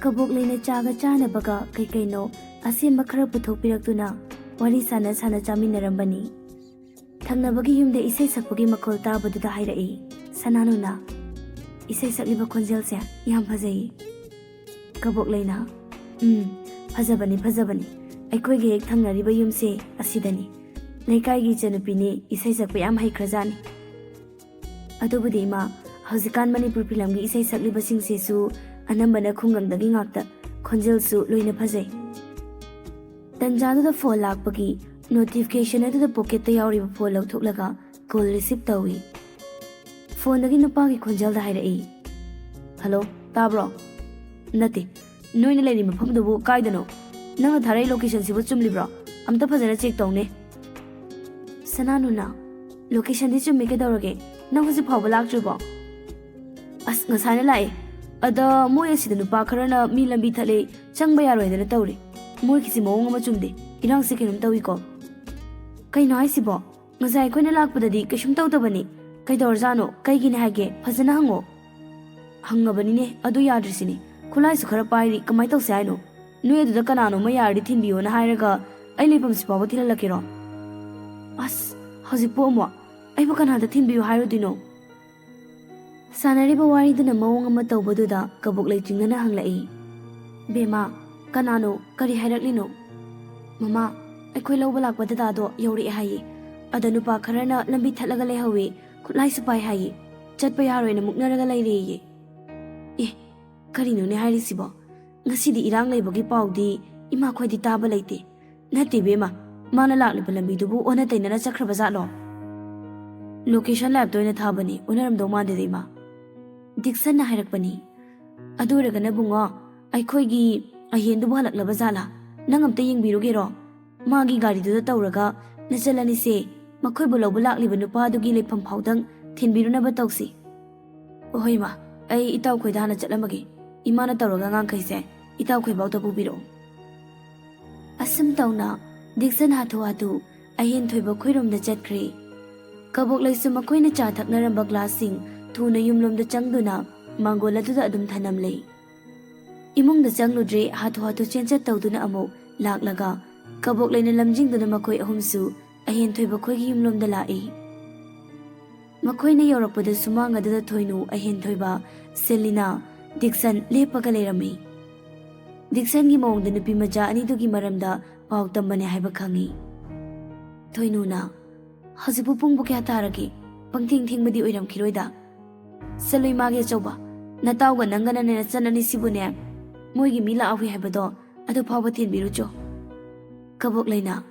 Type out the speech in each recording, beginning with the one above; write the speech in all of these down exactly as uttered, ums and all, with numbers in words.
ꯀꯕꯣꯛꯂꯩꯅ ꯆꯥꯒ ꯆꯥꯅꯕꯒ ꯀꯩ ꯀꯩꯅꯣ ꯑꯁꯦꯝꯕ ꯈꯔ ꯄꯨꯊꯣꯛꯄꯤꯔꯛꯇꯨꯅ ꯋꯥꯔꯤ ꯁꯥꯟꯅ ꯁꯥꯟꯅ ꯆꯥꯃꯤꯟꯅꯔꯝꯕꯅꯤ꯫ ꯊꯪꯅꯕꯒꯤ ꯌꯨꯝꯗ ꯏꯁꯩ ꯁꯛꯄꯒꯤ ꯃꯈꯣꯜ ꯇꯥꯕꯗꯨꯗ ꯍꯥꯏꯔꯛꯏ ꯁꯅꯥꯅꯨꯅ, "ꯏꯁꯩ ꯁꯛꯂꯤꯕ ꯈꯣꯟꯖꯦꯜꯁꯦ ꯌꯥꯝ ꯐꯖꯩ꯫" ꯀꯕꯣꯛꯂꯩꯅ, "ꯎꯝ, ꯐꯖꯕꯅꯤ, ꯐꯖꯕꯅꯤ꯫ ꯑꯩꯈꯣꯏꯒꯤ ꯍꯦꯛ ꯊꯪꯅꯔꯤꯕ ꯌꯨꯝꯁꯦ ꯑꯁꯤꯗꯅꯤ꯫ ꯂꯩꯀꯥꯏꯒꯤ ꯏꯆꯟꯅꯨꯄꯤꯅꯤ, ꯏꯁꯩ ꯁꯛꯄ ꯌꯥꯝ ꯍꯩꯈ꯭ꯔꯖꯥꯠꯅꯤ꯫" ꯑꯗꯨꯕꯨꯗꯤ ꯏꯃꯥ, ꯍꯧꯖꯤꯛꯀꯥꯟ ꯃꯅꯤꯄꯨꯔ ꯐꯤꯂꯝꯒꯤ ꯏꯁꯩ ꯁꯛꯂꯤꯕꯁꯤꯡꯁꯤꯁꯨ ꯑꯅꯝꯕꯅ ꯈꯨꯡꯒꯪꯗꯒꯤ ꯉꯥꯛꯇ, ꯈꯣꯟꯖꯦꯜꯁꯨ ꯂꯣꯏꯅ ꯐꯖꯩ꯫ ꯇꯟꯖꯥꯗꯨꯗ ꯐꯣꯟ ꯂꯥꯛꯄꯒꯤ ꯅꯣꯇꯤꯐꯤꯀꯦꯁꯟ ꯑꯗꯨꯗ ꯄꯣꯀꯦꯠꯇ ꯌꯥꯎꯔꯤꯕ ꯐꯣꯟ ꯂꯧꯊꯣꯛꯂꯒ ꯀꯣꯜ ꯔꯤꯁꯤꯞ ꯇꯧꯏ꯫ ꯐꯣꯟꯗꯒꯤ ꯅꯨꯄꯥꯒꯤ ꯈꯣꯟꯖꯦꯜꯗ ꯍꯥꯏꯔꯛꯏ, "ꯍꯜꯂꯣ, ꯇꯥꯕ꯭ꯔꯣ?" "ꯅꯠꯇꯦ, ꯅꯣꯏꯅ ꯂꯩꯔꯤ ꯃꯐꯝꯗꯨꯕꯨ ꯀꯥꯏꯗꯅꯣ? ꯅꯪꯅ ꯊꯥꯔꯛꯏ ꯂꯣꯀꯦꯁꯟꯁꯤꯕꯨ ꯆꯨꯝꯂꯤꯕ꯭ꯔꯣ? ꯑꯝꯇ ꯐꯖꯅ ꯆꯦꯛ ꯇꯧꯅꯦ꯫" ꯁꯅꯥꯅꯨꯅ, "ꯂꯣꯀꯦꯁꯟꯗꯤ ꯆꯨꯝꯃꯤ, ꯀꯩꯗꯧꯔꯒꯦ? ꯅꯪ ꯍꯧꯖꯤꯛ ꯐꯥꯎꯕ ꯂꯥꯛꯇ꯭ꯔꯤꯕꯣ?" "ꯑꯁ, ꯉꯁꯥꯏꯅ ꯂꯥꯛꯑꯦ꯫ ꯑꯗ ꯃꯣꯏ ꯑꯁꯤꯗ ꯅꯨꯄꯥ ꯈꯔꯅ ꯃꯤ ꯂꯝꯕꯤ ꯊꯠꯂꯦ, ꯆꯪꯕ ꯌꯥꯔꯣꯏꯗꯅ ꯇꯧꯔꯤ꯫ ꯃꯣꯏꯒꯤꯁꯤ ꯃꯑꯣꯡ ꯑꯃ ꯆꯨꯝꯗꯦ, ꯏꯔꯥꯡꯁꯦ ꯀꯩꯅꯣꯝ ꯇꯧꯏꯀꯣ꯫" "ꯀꯩꯅꯣ ꯍꯥꯏꯁꯤꯕꯣ? ꯉꯁꯥꯏ ꯑꯩꯈꯣꯏꯅ ꯂꯥꯛꯄꯗꯗꯤ ꯀꯩꯁꯨꯝ ꯇꯧꯗꯕꯅꯤ꯫ ꯀꯩꯗꯧꯔꯖꯥꯠꯅꯣ? ꯀꯩꯒꯤꯅꯤ ꯍꯥꯏꯒꯦ? ꯐꯖꯅ ꯍꯪꯉꯣ꯫" "ꯍꯪꯉꯕꯅꯤꯅꯦ, ꯑꯗꯨ ꯌꯥꯗ꯭ꯔꯤꯁꯤꯅꯤ꯫ ꯈꯨꯠꯂꯥꯏꯁꯨ ꯈꯔ ꯄꯥꯏꯔꯤ, ꯀꯃꯥꯏ ꯇꯧꯁꯦ ꯍꯥꯏꯅꯣ? ꯅꯣꯏ ꯑꯗꯨꯗ ꯀꯅꯥꯅꯣꯝꯃ ꯌꯥꯔꯗꯤ ꯊꯤꯟꯕꯤꯌꯣꯅ ꯍꯥꯏꯔꯒ ꯑꯩ ꯂꯩꯐꯝꯁꯤ ꯐꯥꯎꯕ ꯊꯤꯜꯍꯜꯂꯛꯀꯦꯔꯣ?" "ꯑꯁ, ꯍꯧꯖꯤꯛꯄꯨ ꯑꯃꯨꯛ ꯑꯩꯕꯨ ꯀꯅꯥꯗ ꯊꯤꯟꯕꯤꯌꯨ ꯍꯥꯏꯔꯨꯗꯣꯏꯅꯣ?" ꯁꯥꯟꯅꯔꯤꯕ ꯋꯥꯔꯤꯗꯨꯅ ꯃꯑꯣꯡ ꯑꯃ ꯇꯧꯕꯗꯨꯗ ꯀꯕꯣꯛꯂꯩ ꯆꯤꯡꯅꯅ ꯍꯪꯂꯛꯏ, "ꯕꯦꯝꯃ, ꯀꯅꯥꯅꯣ? ꯀꯔꯤ ꯍꯥꯏꯔꯛꯂꯤꯅꯣ?" "ꯃꯃꯥ, ꯑꯩꯈꯣꯏ ꯂꯧꯕ ꯂꯥꯛꯄ ꯗꯗꯥꯗꯣ ꯌꯧꯔꯛꯑꯦ ꯍꯥꯏꯌꯦ꯫ ꯑꯗ ꯅꯨꯄꯥ ꯈꯔꯅ ꯂꯝꯕꯤ ꯊꯠꯂꯒ ꯂꯩꯍꯧꯋꯤ, ꯈꯨꯠꯂꯥꯏꯁꯨ ꯄꯥꯏ ꯍꯥꯏꯌꯦ꯫ ꯆꯠꯄ ꯌꯥꯔꯣꯏꯅ ꯃꯨꯛꯅꯔꯒ ꯂꯩꯔꯦꯌꯦ꯫" "ꯑꯦ, ꯀꯔꯤꯅꯣꯅꯦ ꯍꯥꯏꯔꯤꯁꯤꯕꯣ? ꯉꯁꯤꯗꯤ ꯏꯔꯥꯡ ꯂꯩꯕꯒꯤ ꯄꯥꯎꯗꯤ ꯏꯃꯥꯈꯣꯏꯗꯤ ꯇꯥꯕ ꯂꯩꯇꯦ꯫" "ꯅꯠꯇꯦ ꯏꯕꯦꯝꯃ, ꯃꯥꯅ ꯂꯥꯛꯂꯤꯕ ꯂꯝꯕꯤꯗꯨꯕꯨ ꯑꯣꯟꯅ ꯇꯩꯅꯅ ꯆꯠꯈ꯭ꯔꯕ ꯖꯥꯠꯂꯣ?" "ꯂꯣꯀꯦꯁꯟ ꯂꯥꯏꯞꯇ ꯑꯣꯏꯅ ꯊꯥꯕꯅꯤ, ꯑꯣꯟꯅꯔꯝꯗꯧ ꯃꯥꯟꯗꯦꯗ ꯏꯃꯥ꯫" ꯗꯤꯛꯁꯟꯅ ꯍꯥꯏꯔꯛꯄꯅꯤ꯫ "ꯑꯗꯨ ꯑꯣꯏꯔꯒꯅ ꯕꯨꯡꯉꯣ, ꯑꯩꯈꯣꯏꯒꯤ ꯑꯍꯦꯟꯗꯨꯕꯨ ꯍꯜꯂꯛꯂꯕ ꯖꯥꯠꯂꯥ? ꯅꯪ ꯑꯝꯇ ꯌꯦꯡꯕꯤꯔꯨꯒꯦꯔꯣ? ꯃꯥꯒꯤ ꯒꯥꯔꯤꯗꯨꯗ ꯇꯧꯔꯒ ꯅꯆꯜ ꯑꯅꯤꯁꯦ ꯃꯈꯣꯏꯕꯨ ꯂꯧꯕ ꯂꯥꯛꯂꯤꯕ ꯅꯨꯄꯥꯗꯨꯒꯤ ꯂꯩꯐꯝ ꯐꯥꯎꯗꯪ ꯊꯤꯟꯕꯤꯔꯨꯅꯕ ꯇꯧꯁꯤ꯫" "ꯍꯣꯏ ꯏꯃꯥ, ꯑꯩ ꯏꯇꯥꯎꯈꯣꯏꯗ ꯍꯥꯟꯅ ꯆꯠꯂꯝꯃꯒꯦ꯫ ꯏꯃꯥꯅ ꯇꯧꯔꯒ ꯑꯉꯥꯡꯈꯩꯁꯦ ꯏꯇꯥꯎꯈꯣꯏꯐꯥꯎꯗ ꯄꯨꯕꯤꯔꯛꯑꯣ꯫" ꯑꯁꯨꯝ ꯇꯧꯅ ꯗꯤꯛꯁꯟ ꯍꯥꯊꯨ ꯍꯥꯊꯨ ꯑꯍꯦꯟ ꯊꯣꯏꯕ ꯈꯣꯏꯔꯣꯝꯗ ꯆꯠꯈ꯭ꯔꯦ꯫ ꯀꯕꯣꯛꯂꯩꯁꯨ ꯃꯈꯣꯏꯅ ꯆꯥ ꯊꯛꯅꯔꯝꯕ ꯒ꯭ꯂꯥꯁꯁꯤꯡ ꯊꯨꯅ ꯌꯨꯝꯂꯣꯝꯗ ꯆꯪꯗꯨꯅ ꯃꯥꯡꯒꯣꯜ ꯑꯗꯨꯗ ꯑꯗꯨꯝ ꯊꯅꯝꯂꯦ꯫ ꯏꯃꯨꯡꯗ ꯆꯪꯂꯨꯗ꯭ꯔꯦ, ꯍꯥꯊꯨ ꯍꯥꯊꯨ ꯆꯦꯟꯆꯠ ꯇꯧꯗꯨꯅ ꯑꯃꯨꯛ ꯂꯥꯛꯂꯒ ꯀꯕꯣꯛ ꯂꯩꯅ ꯂꯝꯖꯤꯡꯗꯨꯅ ꯃꯈꯣꯏ ꯑꯍꯨꯝꯁꯨ ꯑꯍꯦꯟ ꯊꯣꯏꯕ ꯈꯣꯏꯒꯤ ꯌꯨꯝꯂꯣꯝꯗ ꯂꯥꯛꯏ꯫ ꯃꯈꯣꯏꯅ ꯌꯧꯔꯛꯄꯗ ꯁꯨꯃꯥꯡ ꯑꯗꯨꯗ ꯊꯣꯏꯅꯨ, ꯑꯍꯦꯟ ꯊꯣꯏꯕ, ꯁꯦꯂꯤꯅꯥ, ꯗꯤꯛꯁꯟ ꯂꯦꯞꯄꯒ ꯂꯩꯔꯝꯃꯤ꯫ ꯗꯤꯛꯁꯟꯒꯤ ꯃꯑꯣꯡꯗ ꯅꯨꯄꯤ ꯃꯆꯥ ꯑꯅꯤꯗꯨꯒꯤ ꯃꯔꯝꯗ ꯄꯥꯎ ꯇꯝꯕꯅꯦ ꯍꯥꯏꯕ ꯈꯪꯉꯤ꯫ ꯊꯣꯏꯅꯨꯅ, "ꯍꯧꯖꯤꯛꯄꯨ ꯄꯨꯡꯕꯨ ꯀꯌꯥ ꯇꯥꯔꯒꯦ? ꯄꯪꯊꯦꯡ ꯊꯦꯡꯕꯗꯤ ꯑꯣꯏꯔꯝꯈꯤꯔꯣꯏꯗ?" "ꯆꯠꯂꯨ ꯏꯃꯥꯒꯤ ꯑꯆꯧꯕ, ꯅꯇꯥꯎꯒ ꯅꯪꯒꯅꯅꯦ ꯅꯆꯟ ꯑꯅꯤꯁꯤꯕꯨꯅꯦ, ꯃꯣꯏꯒꯤ ꯃꯤ ꯂꯥꯛꯍꯧꯏ ꯍꯥꯏꯕꯗꯣ ꯑꯗꯨ ꯐꯥꯎꯕ ꯊꯤꯟꯕꯤꯔꯨꯆꯣ꯫" ꯀꯕꯣꯛ ꯂꯩꯅ,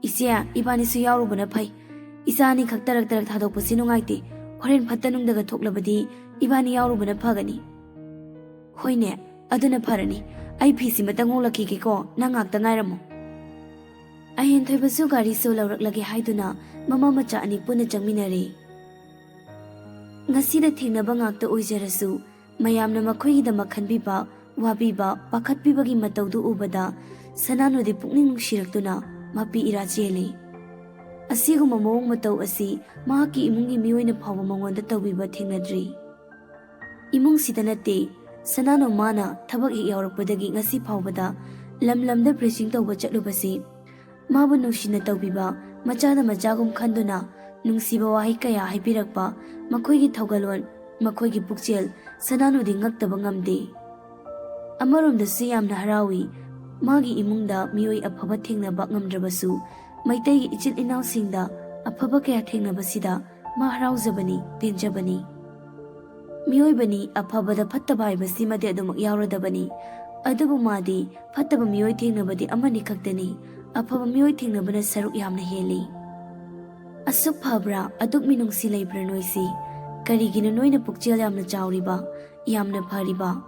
"ꯏꯆꯦ, ꯏꯕꯥꯅꯤꯁꯨ ꯌꯥꯎꯔꯨꯕꯅ ꯐꯩ꯫ ꯏꯆꯥ ꯑꯅꯤꯈꯛ ꯇꯔꯛ ꯇꯔꯛ ꯊꯥꯗꯣꯛꯄꯁꯤ ꯅꯨꯡꯉꯥꯏꯇꯦ꯫ ꯍꯣꯔꯦꯟ ꯐꯠꯇ ꯅꯨꯡꯗꯒ ꯊꯣꯛꯂꯕꯗꯤ ꯏꯕꯥꯅꯤ ꯌꯥꯎꯔꯨꯕꯅ ꯐꯒꯅꯤ꯫" "ꯍꯣꯏꯅꯦ, ꯑꯗꯨꯅ ꯐꯔꯅꯤ꯫ ꯑꯩ ꯐꯤꯁꯤꯃꯇꯪ ꯍꯣꯡꯂꯛꯈꯤꯒꯦꯀꯣ, ꯅꯪ ꯉꯥꯛꯇ ꯉꯥꯏꯔꯝꯃꯨ꯫" ꯑꯍꯦꯟ ꯊꯣꯏꯕꯁꯨ ꯒꯥꯔꯤꯁꯨ ꯂꯧꯔꯛꯂꯒꯦ ꯍꯥꯏꯗꯨꯅ ꯃꯃꯥ ꯃꯆꯥ ꯑꯅꯤ ꯄꯨꯟꯅ ꯆꯪꯃꯤꯟꯅꯔꯦ꯫ ꯉꯁꯤꯗ ꯊꯦꯡꯅꯕ ꯉꯥꯛꯇ ꯑꯣꯏꯖꯔꯁꯨ, ꯃꯌꯥꯝꯅ ꯃꯈꯣꯏꯒꯤꯗꯃꯛ ꯈꯟꯕꯤꯕ, ꯋꯥꯕꯤꯕ, ꯄꯥꯈꯠꯄꯤꯕꯒꯤ ꯃꯇꯧꯗꯨ ꯎꯕꯗ ꯁꯅꯥꯅꯨꯗꯤ ꯄꯨꯛꯅꯤꯡ ꯅꯨꯡꯁꯤꯔꯛꯇꯨꯅ ꯃꯄꯤ ꯏꯔꯥ ꯆꯦꯜꯂꯤ꯫ ꯑꯁꯤꯒꯨꯝꯕ ꯃꯑꯣꯡ ꯃꯇꯧ ꯑꯁꯤ ꯃꯍꯥꯛꯀꯤ ꯏꯃꯨꯡꯒꯤ ꯃꯤꯑꯣꯏꯅ ꯐꯥꯎꯕ ꯃꯉꯣꯟꯗ ꯇꯧꯕꯤꯕ ꯊꯦꯡꯅꯗ꯭ꯔꯤ꯫ ꯏꯃꯨꯡꯁꯤꯗ ꯅꯠꯇꯦ, ꯁꯅꯥꯅꯨ ꯃꯥꯅ ꯊꯕꯛ ꯍꯦꯛ ꯌꯥꯎꯔꯛꯄꯗꯒꯤ ꯉꯁꯤ ꯐꯥꯎꯕꯗ ꯂꯝ ꯂꯝꯗ preaching ꯇꯧꯕ ꯆꯠꯂꯨꯕꯁꯤ ꯃꯥꯕꯨ ꯅꯨꯡꯁꯤꯅ ꯇꯧꯕꯤꯕ, ꯃꯆꯥꯅ ꯃꯆꯥꯒꯨꯝ ꯈꯟꯗꯨꯅ ꯅꯨꯡꯁꯤꯕ ꯋꯥꯍꯩ ꯀꯌꯥ ꯍꯥꯏꯕꯤꯔꯛꯄ, ꯃꯈꯣꯏꯒꯤ ꯊꯧꯒꯜꯂꯣꯟ, ꯃꯈꯣꯏꯒꯤ ꯄꯨꯛꯆꯦꯜ ꯁꯅꯥꯅꯨꯗꯤ ꯉꯛꯇꯕ ꯉꯝꯗꯦ꯫ ꯑꯃꯔꯣꯝꯗꯁꯨ ꯌꯥꯝꯅ ꯍꯔꯥꯎꯏ, ꯃꯥꯒꯤ ꯏꯃꯨꯡꯗ ꯃꯤꯑꯣꯏ ꯑꯐꯕ ꯊꯦꯡꯅꯕ ꯉꯝꯗ꯭ꯔꯕꯁꯨ, ꯃꯩꯇꯩꯒꯤ ꯏꯆꯤꯜ ꯏꯅꯥꯎꯁꯤꯡꯗ ꯑꯐꯕ ꯀꯌꯥ ꯊꯦꯡꯅꯕꯁꯤꯗ ꯃꯥ ꯍꯔꯥꯎꯖꯕꯅꯤ, ꯄꯦꯟꯖꯕꯅꯤ꯫ ꯃꯤꯑꯣꯏꯕꯅꯤ, ꯑꯐꯕꯗ ꯐꯠꯇꯕ ꯍꯥꯏꯕꯁꯤꯃꯗꯤ ꯑꯗꯨꯃꯛ ꯌꯥꯎꯔꯗꯕꯅꯤ꯫ ꯑꯗꯨꯕꯨ ꯃꯥꯗꯤ ꯐꯠꯇꯕ ꯃꯤꯑꯣꯏ ꯊꯦꯡꯅꯕꯗꯤ ꯑꯃꯅꯤ ꯈꯛꯇꯅꯤ, ꯑꯐꯕ ꯃꯤꯑꯣꯏ ꯊꯦꯡꯅꯕꯅ ꯁꯔꯨꯛ ꯌꯥꯝꯅ ꯍꯦꯜꯂꯤ꯫ ꯑꯁꯨꯛ ꯐꯕ꯭ꯔꯥ, ꯑꯗꯨꯛ ꯃꯤꯅꯨꯡꯁꯤ ꯂꯩꯕ꯭ꯔꯥ ꯅꯣꯏꯁꯤ? ꯀꯔꯤꯒꯤꯅꯣ ꯅꯣꯏꯅ ꯄꯨꯛꯆꯦꯜ ꯌꯥꯝꯅ ꯆꯥꯎꯔꯤꯕ, ꯌꯥꯝꯅ ꯐꯔꯤꯕ?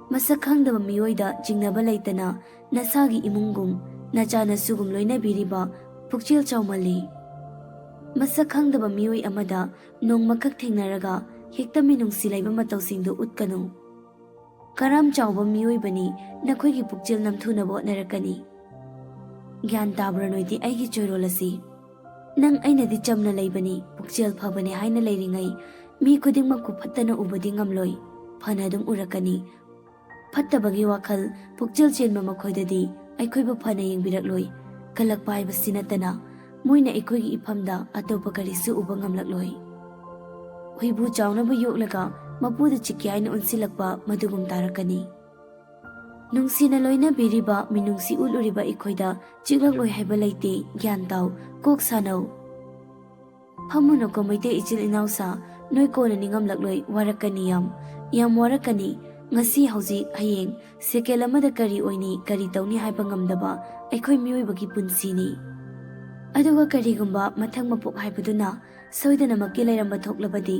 ꯃꯁꯛ ꯈꯪꯗꯕ ꯃꯤꯑꯣꯏꯗ ꯆꯤꯡꯅꯕ ꯂꯩꯇꯅ ꯅꯁꯥꯒꯤ ꯏꯃꯨꯡꯒꯨꯝ, ꯅꯆꯥ ꯅꯁꯨꯒꯨꯝ ꯂꯣꯏꯅꯕꯤꯔꯤꯕ ꯄꯨꯛꯆꯦꯜ ꯆꯥꯎꯃꯜꯂꯤ꯫ ꯃꯁꯛ ꯈꯪꯗꯕ ꯃꯤꯑꯣꯏ ꯑꯃꯗ ꯅꯣꯡꯃꯈꯛ ꯊꯦꯡꯅꯔꯒ ꯍꯦꯛꯇ ꯃꯤꯅꯨꯡꯁꯤ ꯂꯩꯕ ꯃꯇꯧꯁꯤꯡꯗꯨ ꯎꯠꯀꯅꯨ꯫ ꯀꯔꯥꯝ ꯆꯥꯎꯕ ꯃꯤꯑꯣꯏꯕꯅꯤ, ꯅꯈꯣꯏꯒꯤ ꯄꯨꯛꯆꯦꯜ ꯅꯝꯊꯨꯅꯕ ꯍꯣꯠꯅꯔꯛꯀꯅꯤ꯫ ꯒ꯭ꯌꯥꯟ ꯇꯥꯕ꯭ꯔꯥ ꯅꯣꯏꯗꯤ ꯑꯩꯒꯤ ꯆꯣꯏꯔꯣꯜ ꯑꯁꯤ? ꯅꯪ ꯑꯩꯅꯗꯤ ꯆꯝꯅ ꯂꯩꯕꯅꯤ, ꯄꯨꯛꯆꯦꯜ ꯐꯕꯅꯤ ꯍꯥꯏꯅ ꯂꯩꯔꯤꯉꯩ, ꯃꯤ ꯈꯨꯗꯤꯡꯃꯛꯄꯨ ꯐꯠꯇꯅ ꯎꯕꯗꯤ ꯉꯝꯂꯣꯏ, ꯐꯅ ꯑꯗꯨꯝ ꯎꯔꯛꯀꯅꯤ꯫ ꯐꯠꯇꯕꯒꯤ ꯋꯥꯈꯜ ꯄꯨꯛꯆꯦꯜ ꯆꯦꯟꯕ ꯃꯈꯣꯏꯗꯗꯤ ꯑꯩꯈꯣꯏꯕꯨ ꯐꯅ ꯌꯦꯡꯕꯤꯔꯛꯂꯣꯏ꯫ ꯀꯜꯂꯛꯄ ꯍꯥꯏꯕꯁꯤ ꯅꯠꯇꯅ ꯃꯣꯏꯅ ꯑꯩꯈꯣꯏꯒꯤ ꯏꯐꯝꯗ ꯑꯇꯣꯞꯄ ꯀꯔꯤꯁꯨ ꯎꯕ ꯉꯝꯂꯛꯂꯣꯏ꯫ ꯍꯨꯏꯕꯨ ꯆꯥꯎꯅꯕ ꯌꯣꯛꯂꯒ ꯃꯄꯨꯗ ꯆꯤꯛꯀꯦ ꯍꯥꯏꯅ ꯑꯣꯟꯁꯤꯜꯂꯛꯄ ꯃꯗꯨꯒꯨꯝ ꯇꯥꯔꯛꯀꯅꯤ꯫ ꯅꯨꯡꯁꯤꯅ ꯂꯣꯏꯅꯕꯤꯔꯤꯕ ꯃꯤꯅꯨꯡꯁꯤ ꯎꯠꯂꯨꯔꯤꯕ ꯑꯩꯈꯣꯏꯗ ꯆꯤꯛꯂꯛꯂꯣꯏ ꯍꯥꯏꯕ ꯂꯩꯇꯦ꯫ ꯒ꯭ꯌꯥꯟ ꯇꯥꯎ, ꯀꯣꯛ ꯁꯥꯟꯅꯧ꯫ ꯐꯝꯃꯨꯅꯨꯀꯣ ꯃꯩꯇꯩ ꯏꯆꯤꯜ ꯏꯅꯥꯎꯁꯥ, ꯅꯣꯏ ꯀꯣꯟꯅ ꯅꯤꯡꯉꯝꯂꯛꯂꯣꯏ, ꯋꯥꯔꯛꯀꯅꯤ ꯌꯥꯝ, ꯌꯥꯝ ꯋꯥꯔꯛꯀꯅꯤ꯫ ꯉꯁꯤ, ꯍꯧꯖꯤꯛ, ꯍꯌꯦꯡ, ꯁꯦꯀꯦꯟ ꯑꯃꯗ ꯀꯔꯤ ꯑꯣꯏꯅꯤ, ꯀꯔꯤ ꯇꯧꯅꯤ ꯍꯥꯏꯕ ꯉꯝꯗꯕ ꯑꯩꯈꯣꯏ ꯃꯤꯑꯣꯏꯕꯒꯤ ꯄꯨꯟꯁꯤꯅꯤ꯫ ꯑꯗꯨꯒ ꯀꯔꯤꯒꯨꯝꯕ ꯃꯊꯪ ꯃꯄꯣꯛ ꯍꯥꯏꯕꯗꯨꯅ ꯁꯣꯏꯗꯅꯃꯛꯀꯤ ꯂꯩꯔꯝꯕ ꯊꯣꯛꯂꯕꯗꯤ,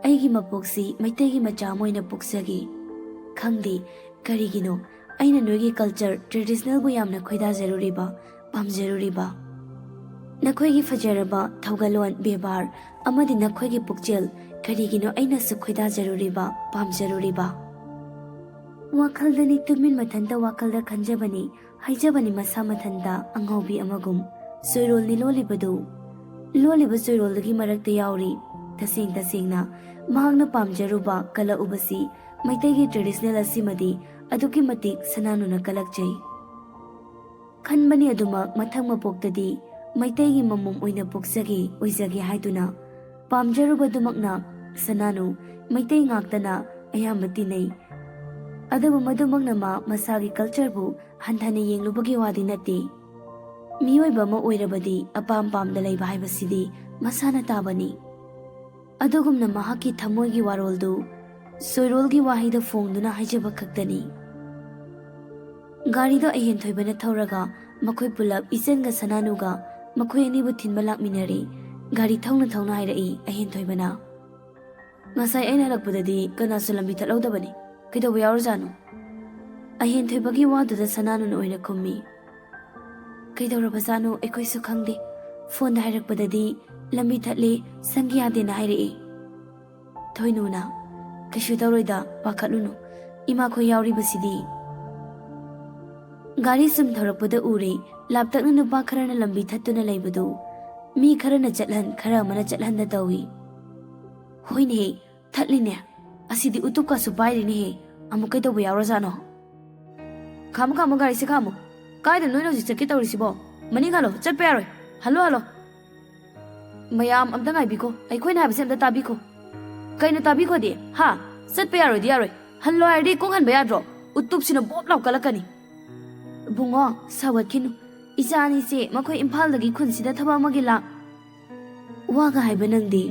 ꯑꯩꯒꯤ ꯃꯄꯣꯛꯁꯤ ꯃꯩꯇꯩꯒꯤ ꯃꯆꯥ ꯑꯃ ꯑꯣꯏꯅ ꯄꯣꯛꯆꯒꯦ꯫ ꯈꯪꯗꯦ ꯀꯔꯤꯒꯤꯅꯣ ꯑꯩꯅ ꯅꯣꯏꯒꯤ culture, traditionalꯕꯨ ꯌꯥꯝꯅ ꯈꯣꯏꯗꯥꯖꯔꯨꯔꯤꯕ, ꯄꯥꯝꯖꯔꯨꯔꯤꯕ꯫ ꯅꯈꯣꯏꯒꯤ ꯐꯖꯔꯕ ꯊꯧꯒꯜꯂꯣꯟ, ꯕꯦꯕꯥꯔ ꯑꯃꯗꯤ ꯅꯈꯣꯏꯒꯤ ꯄꯨꯛꯆꯦꯜ ꯀꯔꯤꯒꯤꯅꯣ ꯑꯩꯅꯁꯨ ꯈꯣꯏꯗꯥꯖꯔꯨꯔꯤꯕ, ꯄꯥꯝꯖꯔꯨꯔꯤꯕ꯫ ꯋꯥꯈꯜꯗꯅꯤ ꯇꯨꯃꯤꯟ ꯃꯊꯟꯇ ꯋꯥꯈꯜꯗ ꯈꯟꯖꯕꯅꯤ, ꯍꯥꯏꯖꯕꯅꯤ ꯃꯁꯥ ꯃꯊꯟꯇ ꯑꯉꯥꯎꯕꯤ ꯑꯃꯒꯨꯝ꯫ ꯆꯣꯏꯔꯣꯜꯅꯤ ꯂꯣꯜꯂꯤꯕꯗꯨ꯫ ꯂꯣꯜꯂꯤꯕ ꯆꯣꯏꯔꯣꯜꯗꯨꯒꯤ ꯃꯔꯛꯇ ꯌꯥꯎꯔꯤ꯫ ꯇꯁꯦꯡ ꯇꯁꯦꯡꯅ ꯃꯍꯥꯛꯅ ꯄꯥꯝꯖꯔꯨꯕ, ꯀꯂꯛꯎꯕꯁꯤ ꯃꯩꯇꯩꯒꯤ traditional ꯑꯁꯤꯃꯗꯤ ꯑꯗꯨꯛꯀꯤ ꯃꯇꯤꯛ ꯁꯅꯥꯅꯨꯅ ꯀꯂꯛꯆꯩ꯫ ꯈꯟꯕꯅꯤ ꯑꯗꯨꯃꯛ ꯃꯊꯪ ꯃꯄꯣꯛꯇꯗꯤ ꯃꯩꯇꯩꯒꯤ ꯃꯃꯣꯝ ꯑꯣꯏꯅ ꯄꯣꯛꯆꯒꯦ, ꯑꯣꯏꯖꯒꯦ ꯍꯥꯏꯗꯨꯅ ꯄꯥꯝꯖꯔꯨꯕꯗꯨꯃꯛꯅ ꯁꯅꯥꯅꯨ ꯃꯩꯇꯩ ꯉꯥꯛꯇꯅ ꯑꯌꯥꯝꯕ ꯇꯤꯟꯅꯩ꯫ ꯑꯗꯨꯕꯨ ꯃꯗꯨꯃꯛꯅ ꯃꯥ ꯃꯁꯥꯒꯤ cultureꯕꯨ ꯍꯟꯊꯅ ꯌꯦꯡꯂꯨꯕꯒꯤ ꯋꯥꯗꯤ ꯅꯠꯇꯦ꯫ ꯃꯤꯑꯣꯏꯕ ꯑꯃ ꯑꯣꯏꯔꯕꯗꯤ ꯑꯄꯥꯝ ꯄꯥꯝꯗ ꯂꯩꯕ ꯍꯥꯏꯕꯁꯤꯗꯤ ꯃꯁꯥꯅ ꯇꯥꯕꯅꯤ꯫ ꯑꯗꯨꯒꯨꯝꯅ ꯃꯍꯥꯛꯀꯤ ꯊꯃꯣꯏꯒꯤ ꯋꯥꯔꯣꯜꯗꯨ ꯆꯣꯏꯔꯣꯜꯒꯤ ꯋꯥꯍꯩꯗ ꯐꯣꯡꯗꯨꯅ ꯍꯥꯏꯖꯕ ꯈꯛꯇꯅꯤ꯫ ꯒꯥꯔꯤꯗꯣ ꯑꯍꯦꯟꯊꯣꯏꯕꯅ ꯊꯧꯔꯒ ꯃꯈꯣꯏ ꯄꯨꯂꯞ ꯏꯆꯟꯒ ꯁꯅꯥꯅꯨꯒ ꯃꯈꯣꯏ ꯑꯅꯤꯕꯨ ꯊꯤꯟꯕ ꯂꯥꯛꯃꯤꯟꯅꯔꯦ꯫ ꯒꯥꯔꯤ ꯊꯧꯅ ꯊꯧꯅ ꯍꯥꯏꯔꯛꯏ ꯑꯍꯦꯟꯊꯣꯏꯕꯅ꯫ "ꯉꯁꯥꯏ ꯑꯩꯅ ꯍꯜꯂꯛꯄꯗꯗꯤ ꯀꯅꯥꯁꯨ ꯂꯝꯕꯤ ꯊꯠꯍꯧꯗꯕꯅꯤ꯫ ꯀꯩꯗꯧꯕ ꯌꯥꯎꯔꯖꯥꯠꯅꯣ?" ꯑꯍꯦꯟꯊꯣꯏꯕꯒꯤ ꯋꯥꯗꯨꯗ ꯁꯅꯥꯅꯨꯅ ꯑꯣꯏꯅ ꯈꯨꯝꯃꯤ꯫ "ꯀꯩꯗꯧꯔꯕꯖꯥꯠꯅꯣ ꯑꯩꯈꯣꯏꯁꯨ ꯈꯪꯗꯦ꯫ ꯐꯣꯟꯗ ꯍꯥꯏꯔꯛꯄꯗꯗꯤ ꯂꯝꯕꯤ ꯊꯠꯂꯦ, ꯆꯪꯒꯦ ꯌꯥꯗꯦꯅ ꯍꯥꯏꯔꯛꯑꯦ꯫" ꯊꯣꯏꯅꯨꯅ, "ꯀꯩꯁꯨ ꯇꯧꯔꯣꯏꯗ, ꯄꯥꯈꯠꯂꯨꯅꯨ꯫ ꯏꯃꯥꯈꯣꯏ ꯌꯥꯎꯔꯤꯕꯁꯤꯗꯤ꯫" ꯒꯥꯔꯤ ꯁꯨꯝ ꯊꯧꯔꯛꯄꯗ ꯎꯔꯦ, ꯂꯥꯞꯇꯛꯅ ꯅꯨꯄꯥ ꯈꯔꯅ ꯂꯝꯕꯤ ꯊꯠꯇꯨꯅ ꯂꯩꯕꯗꯨ꯫ ꯃꯤ ꯈꯔꯅ ꯆꯠꯍꯟ, ꯈꯔ ꯑꯃꯅ ꯆꯠꯍꯟꯗ ꯇꯧꯏ꯫ "ꯍꯣꯏꯅꯦꯍꯦ, ꯊꯠꯂꯤꯅꯦ꯫ ꯑꯁꯤꯗꯤ ꯎꯇꯨꯞꯀꯁꯨ ꯄꯥꯏꯔꯤꯅꯦꯍꯦ꯫ ꯑꯃꯨꯛ ꯀꯩꯗꯧꯕ ꯌꯥꯎꯔꯖꯥꯠꯅꯣ? ꯈꯥꯝꯃꯨ, ꯈꯥꯝꯃꯨ, ꯒꯥꯔꯤꯁꯦ ꯈꯥꯝꯃꯨ꯫ ꯀꯥꯏꯗ ꯅꯣꯏꯅ ꯍꯧꯖꯤꯛ ꯆꯠꯀꯦ ꯇꯧꯔꯤꯁꯤꯕꯣ? ꯃꯅꯤꯡ ꯍꯜꯂꯣ, ꯆꯠꯄ ꯌꯥꯔꯣꯏ꯫ Hello, hello. ꯃꯌꯥꯝ ꯑꯝꯇ ꯉꯥꯏꯕꯤꯈꯣ, ꯑꯩꯈꯣꯏꯅ ꯍꯥꯏꯕꯁꯦ ꯑꯝꯇ ꯇꯥꯕꯤꯈꯣ꯫ ꯀꯩꯅꯣ ꯇꯥꯕꯤꯈꯣꯗꯤ? ꯍꯥ? ꯆꯠꯄ ꯌꯥꯔꯣꯏꯗꯤ ꯌꯥꯔꯣꯏ꯫ ꯍꯜꯂꯣ ꯍꯥꯏꯔꯗꯤ ꯀꯣꯡ ꯍꯟꯕ ꯌꯥꯗ꯭ꯔꯣ? ꯎꯇꯨꯞꯁꯤꯅ ꯕꯣꯞ ꯂꯥꯎ ꯀꯜꯂꯛꯀꯅꯤ꯫ ꯕꯨꯡꯉꯣ, ꯁꯥꯎꯒꯠꯈꯤꯅꯨ꯫ ꯏꯆꯥ ꯑꯅꯤꯁꯦ ꯃꯈꯣꯏ ꯏꯝꯐꯥꯜꯗꯒꯤ ꯈꯨꯟꯁꯤꯗ ꯊꯕꯛ ꯑꯃꯒꯤ ꯂꯥꯛ-, ꯋꯥꯒ ꯍꯥꯏꯕ ꯅꯪꯗꯤ꯫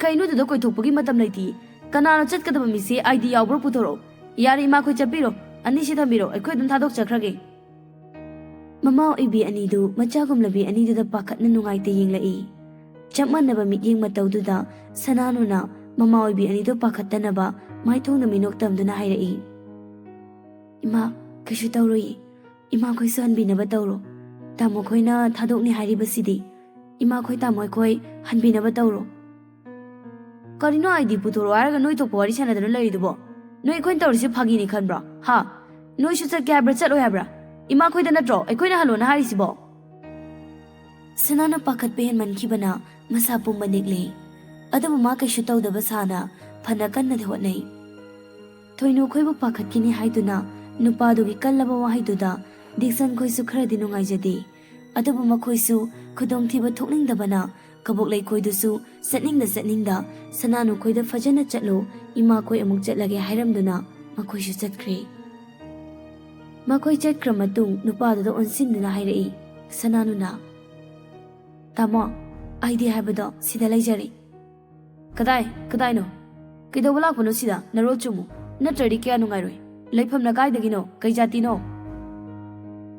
ꯀꯩꯅꯣꯗꯨꯗ ꯀꯣꯏꯊꯣꯛꯄꯒꯤ ꯃꯇꯝ ꯂꯩꯇꯦ꯫ ꯀꯅꯥꯅꯣ ꯆꯠꯀꯗꯕ ꯃꯤꯁꯦ? ꯑꯥꯏ ꯗꯤ ꯌꯥꯎꯕ꯭ꯔꯣ? ꯄꯨꯊꯣꯔꯛꯑꯣ꯫ ꯌꯥꯔꯦ, ꯏꯃꯥꯈꯣꯏ ꯆꯠꯄꯤꯔꯣ꯫ ꯑꯅꯤꯁꯤ ꯊꯝꯕꯤꯔꯣ, ꯑꯩꯈꯣꯏ ꯑꯗꯨꯝ ꯊꯥꯗꯣꯛꯆꯈ꯭ꯔꯒꯦ꯫ ꯃꯃꯥ ꯑꯣꯏꯕꯤ ꯑꯅꯤꯗꯨ ꯃꯆꯥꯒꯨꯝꯂꯕꯤ ꯑꯅꯤꯗꯨꯗ ꯄꯥꯈꯠꯅ ꯅꯨꯡꯉꯥꯏꯇ ꯌꯦꯡꯂꯛꯏ꯫ ꯆꯞ ꯃꯥꯟꯅꯕ ꯃꯤꯠꯌꯦꯡ ꯃꯇꯧꯗꯨꯗ ꯁꯅꯥꯅꯨꯅ ꯃꯃꯥ ꯑꯣꯏꯕꯤ ꯑꯅꯤꯗꯨ ꯄꯥꯈꯠꯇꯅꯕ ꯃꯥꯏꯊꯣꯡꯗ ꯃꯤꯅꯣꯛ ꯇꯝꯗꯨꯅ ꯍꯥꯏꯔꯛꯏ, "ꯏꯃꯥ, ꯀꯩꯁꯨ ꯇꯧꯔꯣꯏꯌꯦ꯫ ꯏꯃꯥꯈꯣꯏꯁꯨ ꯍꯟꯕꯤꯅꯕ ꯇꯧꯔꯣ꯫ ꯇꯥꯃꯣ ꯈꯣꯏꯅ ꯊꯥꯗꯣꯛꯅꯤ ꯍꯥꯏꯔꯤꯕꯁꯤꯗꯤ꯫ ꯏꯃꯥꯈꯣꯏ, ꯇꯥꯃꯣ ꯑꯩꯈꯣꯏ ꯍꯟꯕꯤꯅꯕ ꯇꯧꯔꯣ꯫" ꯀꯔꯤꯅꯣ ꯑꯥꯏ ꯗꯤ ꯄꯨꯊꯣꯔꯛꯑꯣ ꯍꯥꯏꯔꯒ ꯅꯣꯏ ꯊꯣꯛꯄ ꯋꯥꯔꯤ ꯁꯥꯟꯅꯗꯅ ꯂꯩꯔꯤꯗꯨꯕꯣ? ꯅꯣꯏ ꯑꯩꯈꯣꯏꯅ ꯇꯧꯔꯤꯁꯦ ꯐꯥꯒꯤꯅꯤ ꯈꯟꯕ꯭ꯔꯣ? ꯍꯥ? ꯅꯣꯏꯁꯨ ꯆꯠꯀꯦ ꯍꯥꯏꯕ꯭ꯔꯥ, ꯆꯠꯂꯣꯏ ꯍꯥꯏꯕ꯭ꯔꯥ? ꯏꯃꯥꯈꯣꯏꯗ ꯅꯠꯇ꯭ꯔꯣ ꯑꯩꯈꯣꯏꯅ ꯍꯜꯂꯣꯅ ꯍꯥꯏꯔꯤꯁꯤꯕꯣ? ꯁꯅꯥꯅ ꯄꯥꯈꯠꯄ ꯍꯦꯟꯃꯟꯈꯤꯕꯅ ꯃꯁꯥ ꯄꯨꯝꯕ ꯅꯤꯛꯂꯦ꯫ ꯑꯗꯨꯕꯨ ꯃꯥ ꯀꯩꯁꯨ ꯇꯧꯗꯕ ꯁꯥꯅ ꯐꯅ ꯀꯟꯅꯗꯤ ꯍꯣꯠꯅꯩ꯫ ꯊꯣꯏꯅꯨ ꯈꯣꯏꯕꯨ ꯄꯥꯈꯠꯈꯤꯅꯤ ꯍꯥꯏꯗꯨꯅ ꯅꯨꯄꯥꯗꯨꯒꯤ ꯀꯜꯂꯕ ꯋꯥꯍꯩꯗꯨꯗ ꯗꯤꯛꯁꯟ ꯈꯣꯏꯁꯨ ꯈꯔꯗꯤ ꯅꯨꯡꯉꯥꯏꯖꯗꯦ꯫ ꯑꯗꯨꯕꯨ ꯃꯈꯣꯏꯁꯨ ꯈꯨꯗꯣꯡꯊꯤꯕ ꯊꯣꯛꯅꯤꯡꯗꯕꯅ ꯀꯕꯣꯛ ꯂꯩꯈꯣꯏꯗꯨꯁꯨ ꯆꯠꯅꯤꯡꯗ ꯆꯠꯅꯤꯡꯗ ꯁꯅꯥꯅꯨ ꯈꯣꯏꯗ ꯐꯖꯅ ꯆꯠꯂꯨ, ꯏꯃꯥꯈꯣꯏ ꯑꯃꯨꯛ ꯆꯠꯂꯒꯦ ꯍꯥꯏꯔꯝꯗꯨꯅ ꯃꯈꯣꯏꯁꯨ ꯆꯠꯈ꯭ꯔꯦ꯫ ꯃꯈꯣꯏ ꯆꯠꯈ꯭ꯔ ꯃꯇꯨꯡ ꯅꯨꯄꯥꯗꯨꯗ ꯑꯣꯟꯁꯤꯟꯗꯨꯅ ꯍꯥꯏꯔꯛꯏ ꯁꯅꯥꯅꯨꯅ, "ꯇꯥꯃꯣ, ꯑꯥꯏ ꯗꯤ ꯍꯥꯏꯕꯗꯣ ꯁꯤꯗ ꯂꯩꯖꯔꯦ꯫" "ꯀꯗꯥꯏ, ꯀꯗꯥꯏꯅꯣ? ꯀꯩꯗꯧꯕ ꯂꯥꯛꯄꯅꯣ ꯁꯤꯗ? ꯅꯔꯣꯜ ꯆꯨꯝꯃꯨ, ꯅꯠꯇ꯭ꯔꯗꯤ ꯀꯌꯥ ꯅꯨꯡꯉꯥꯏꯔꯣꯏ꯫ ꯂꯩꯐꯝꯅ ꯀꯥꯏꯗꯒꯤꯅꯣ? ꯀꯩ ꯖꯥꯇꯤꯅꯣ?"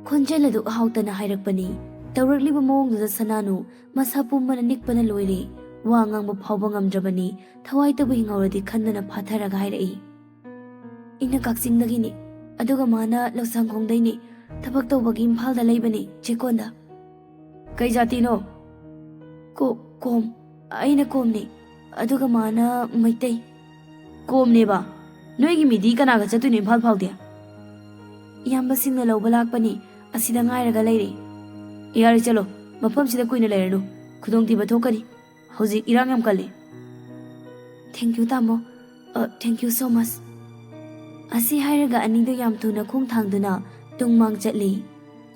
ꯈꯣꯟꯖꯦꯜ ꯑꯗꯨ ꯍꯥꯎꯇꯅ ꯍꯥꯏꯔꯛꯄꯅꯤ꯫ ꯇꯧꯔꯛꯂꯤꯕ ꯃꯑꯣꯡꯗꯨꯗ ꯁꯅꯥꯅꯨ ꯃꯁꯥ ꯄꯨꯝꯕꯅ ꯅꯤꯛꯄꯅ ꯂꯣꯏꯔꯦ꯫ ꯋꯥ ꯉꯥꯡꯕ ꯐꯥꯎꯕ ꯉꯝꯗ꯭ꯔꯕꯅꯤ꯫ ꯊꯋꯥꯏꯇꯕꯨ ꯍꯤꯡꯍꯧꯔꯗꯤ ꯈꯟꯗꯅ ꯐꯥꯊꯔꯒ ꯍꯥꯏꯔꯛꯏ, "ꯑꯩꯅ ꯀꯛꯆꯤꯡꯗꯒꯤꯅꯤ, ꯑꯗꯨꯒ ꯃꯥꯅ ꯂꯧꯁꯪꯈꯣꯡꯗꯩꯅꯤ꯫ ꯊꯕꯛ ꯇꯧꯕꯒꯤ ꯏꯝꯐꯥꯜꯗ ꯂꯩꯕꯅꯤ, ꯆꯦꯛꯀꯣꯟꯗ꯫" "ꯀꯩ ꯖꯥꯇꯤꯅꯣ?" "ꯀꯣ-, ꯀꯣꯝ꯫ ꯑꯩꯅ ꯀꯣꯝꯅꯤ, ꯑꯗꯨꯒ ꯃꯥꯅ ꯃꯩꯇꯩ꯫" "ꯀꯣꯝꯅꯦꯕ? ꯅꯣꯏꯒꯤ ꯃꯤꯗꯤ ꯀꯅꯥꯒ ꯆꯠꯇꯣꯏꯅꯣ ꯏꯝꯐꯥꯜ ꯐꯥꯎꯗꯤ?" "ꯏꯌꯥꯝꯕꯁꯤꯡꯅ ꯂꯧꯕ ꯂꯥꯛꯄꯅꯤ, ꯑꯁꯤꯗ ꯉꯥꯏꯔꯒ ꯂꯩꯔꯦ꯫" "ꯌꯥꯔꯦ, ꯆꯠꯂꯣ, ꯃꯐꯝꯁꯤꯗ ꯀꯨꯏꯅ ꯂꯩꯔꯅꯨ, ꯈꯨꯗꯣꯡꯊꯤꯕ ꯊꯣꯛꯀꯅꯤ꯫ ꯍꯧꯖꯤꯛ ꯏꯔꯥꯡ ꯌꯥꯝ ꯀꯜꯂꯤ꯫" "Thank you, ꯇꯥꯃꯣ꯫ ꯑ, thank you so much꯫" ꯑꯁꯤ ꯍꯥꯏꯔꯒ ꯑꯅꯤꯗꯨ ꯌꯥꯝ ꯊꯨꯅ ꯈꯣꯡ ꯊꯥꯡꯗꯨꯅ ꯇꯨꯡꯃꯥꯡ ꯆꯠꯂꯤ꯫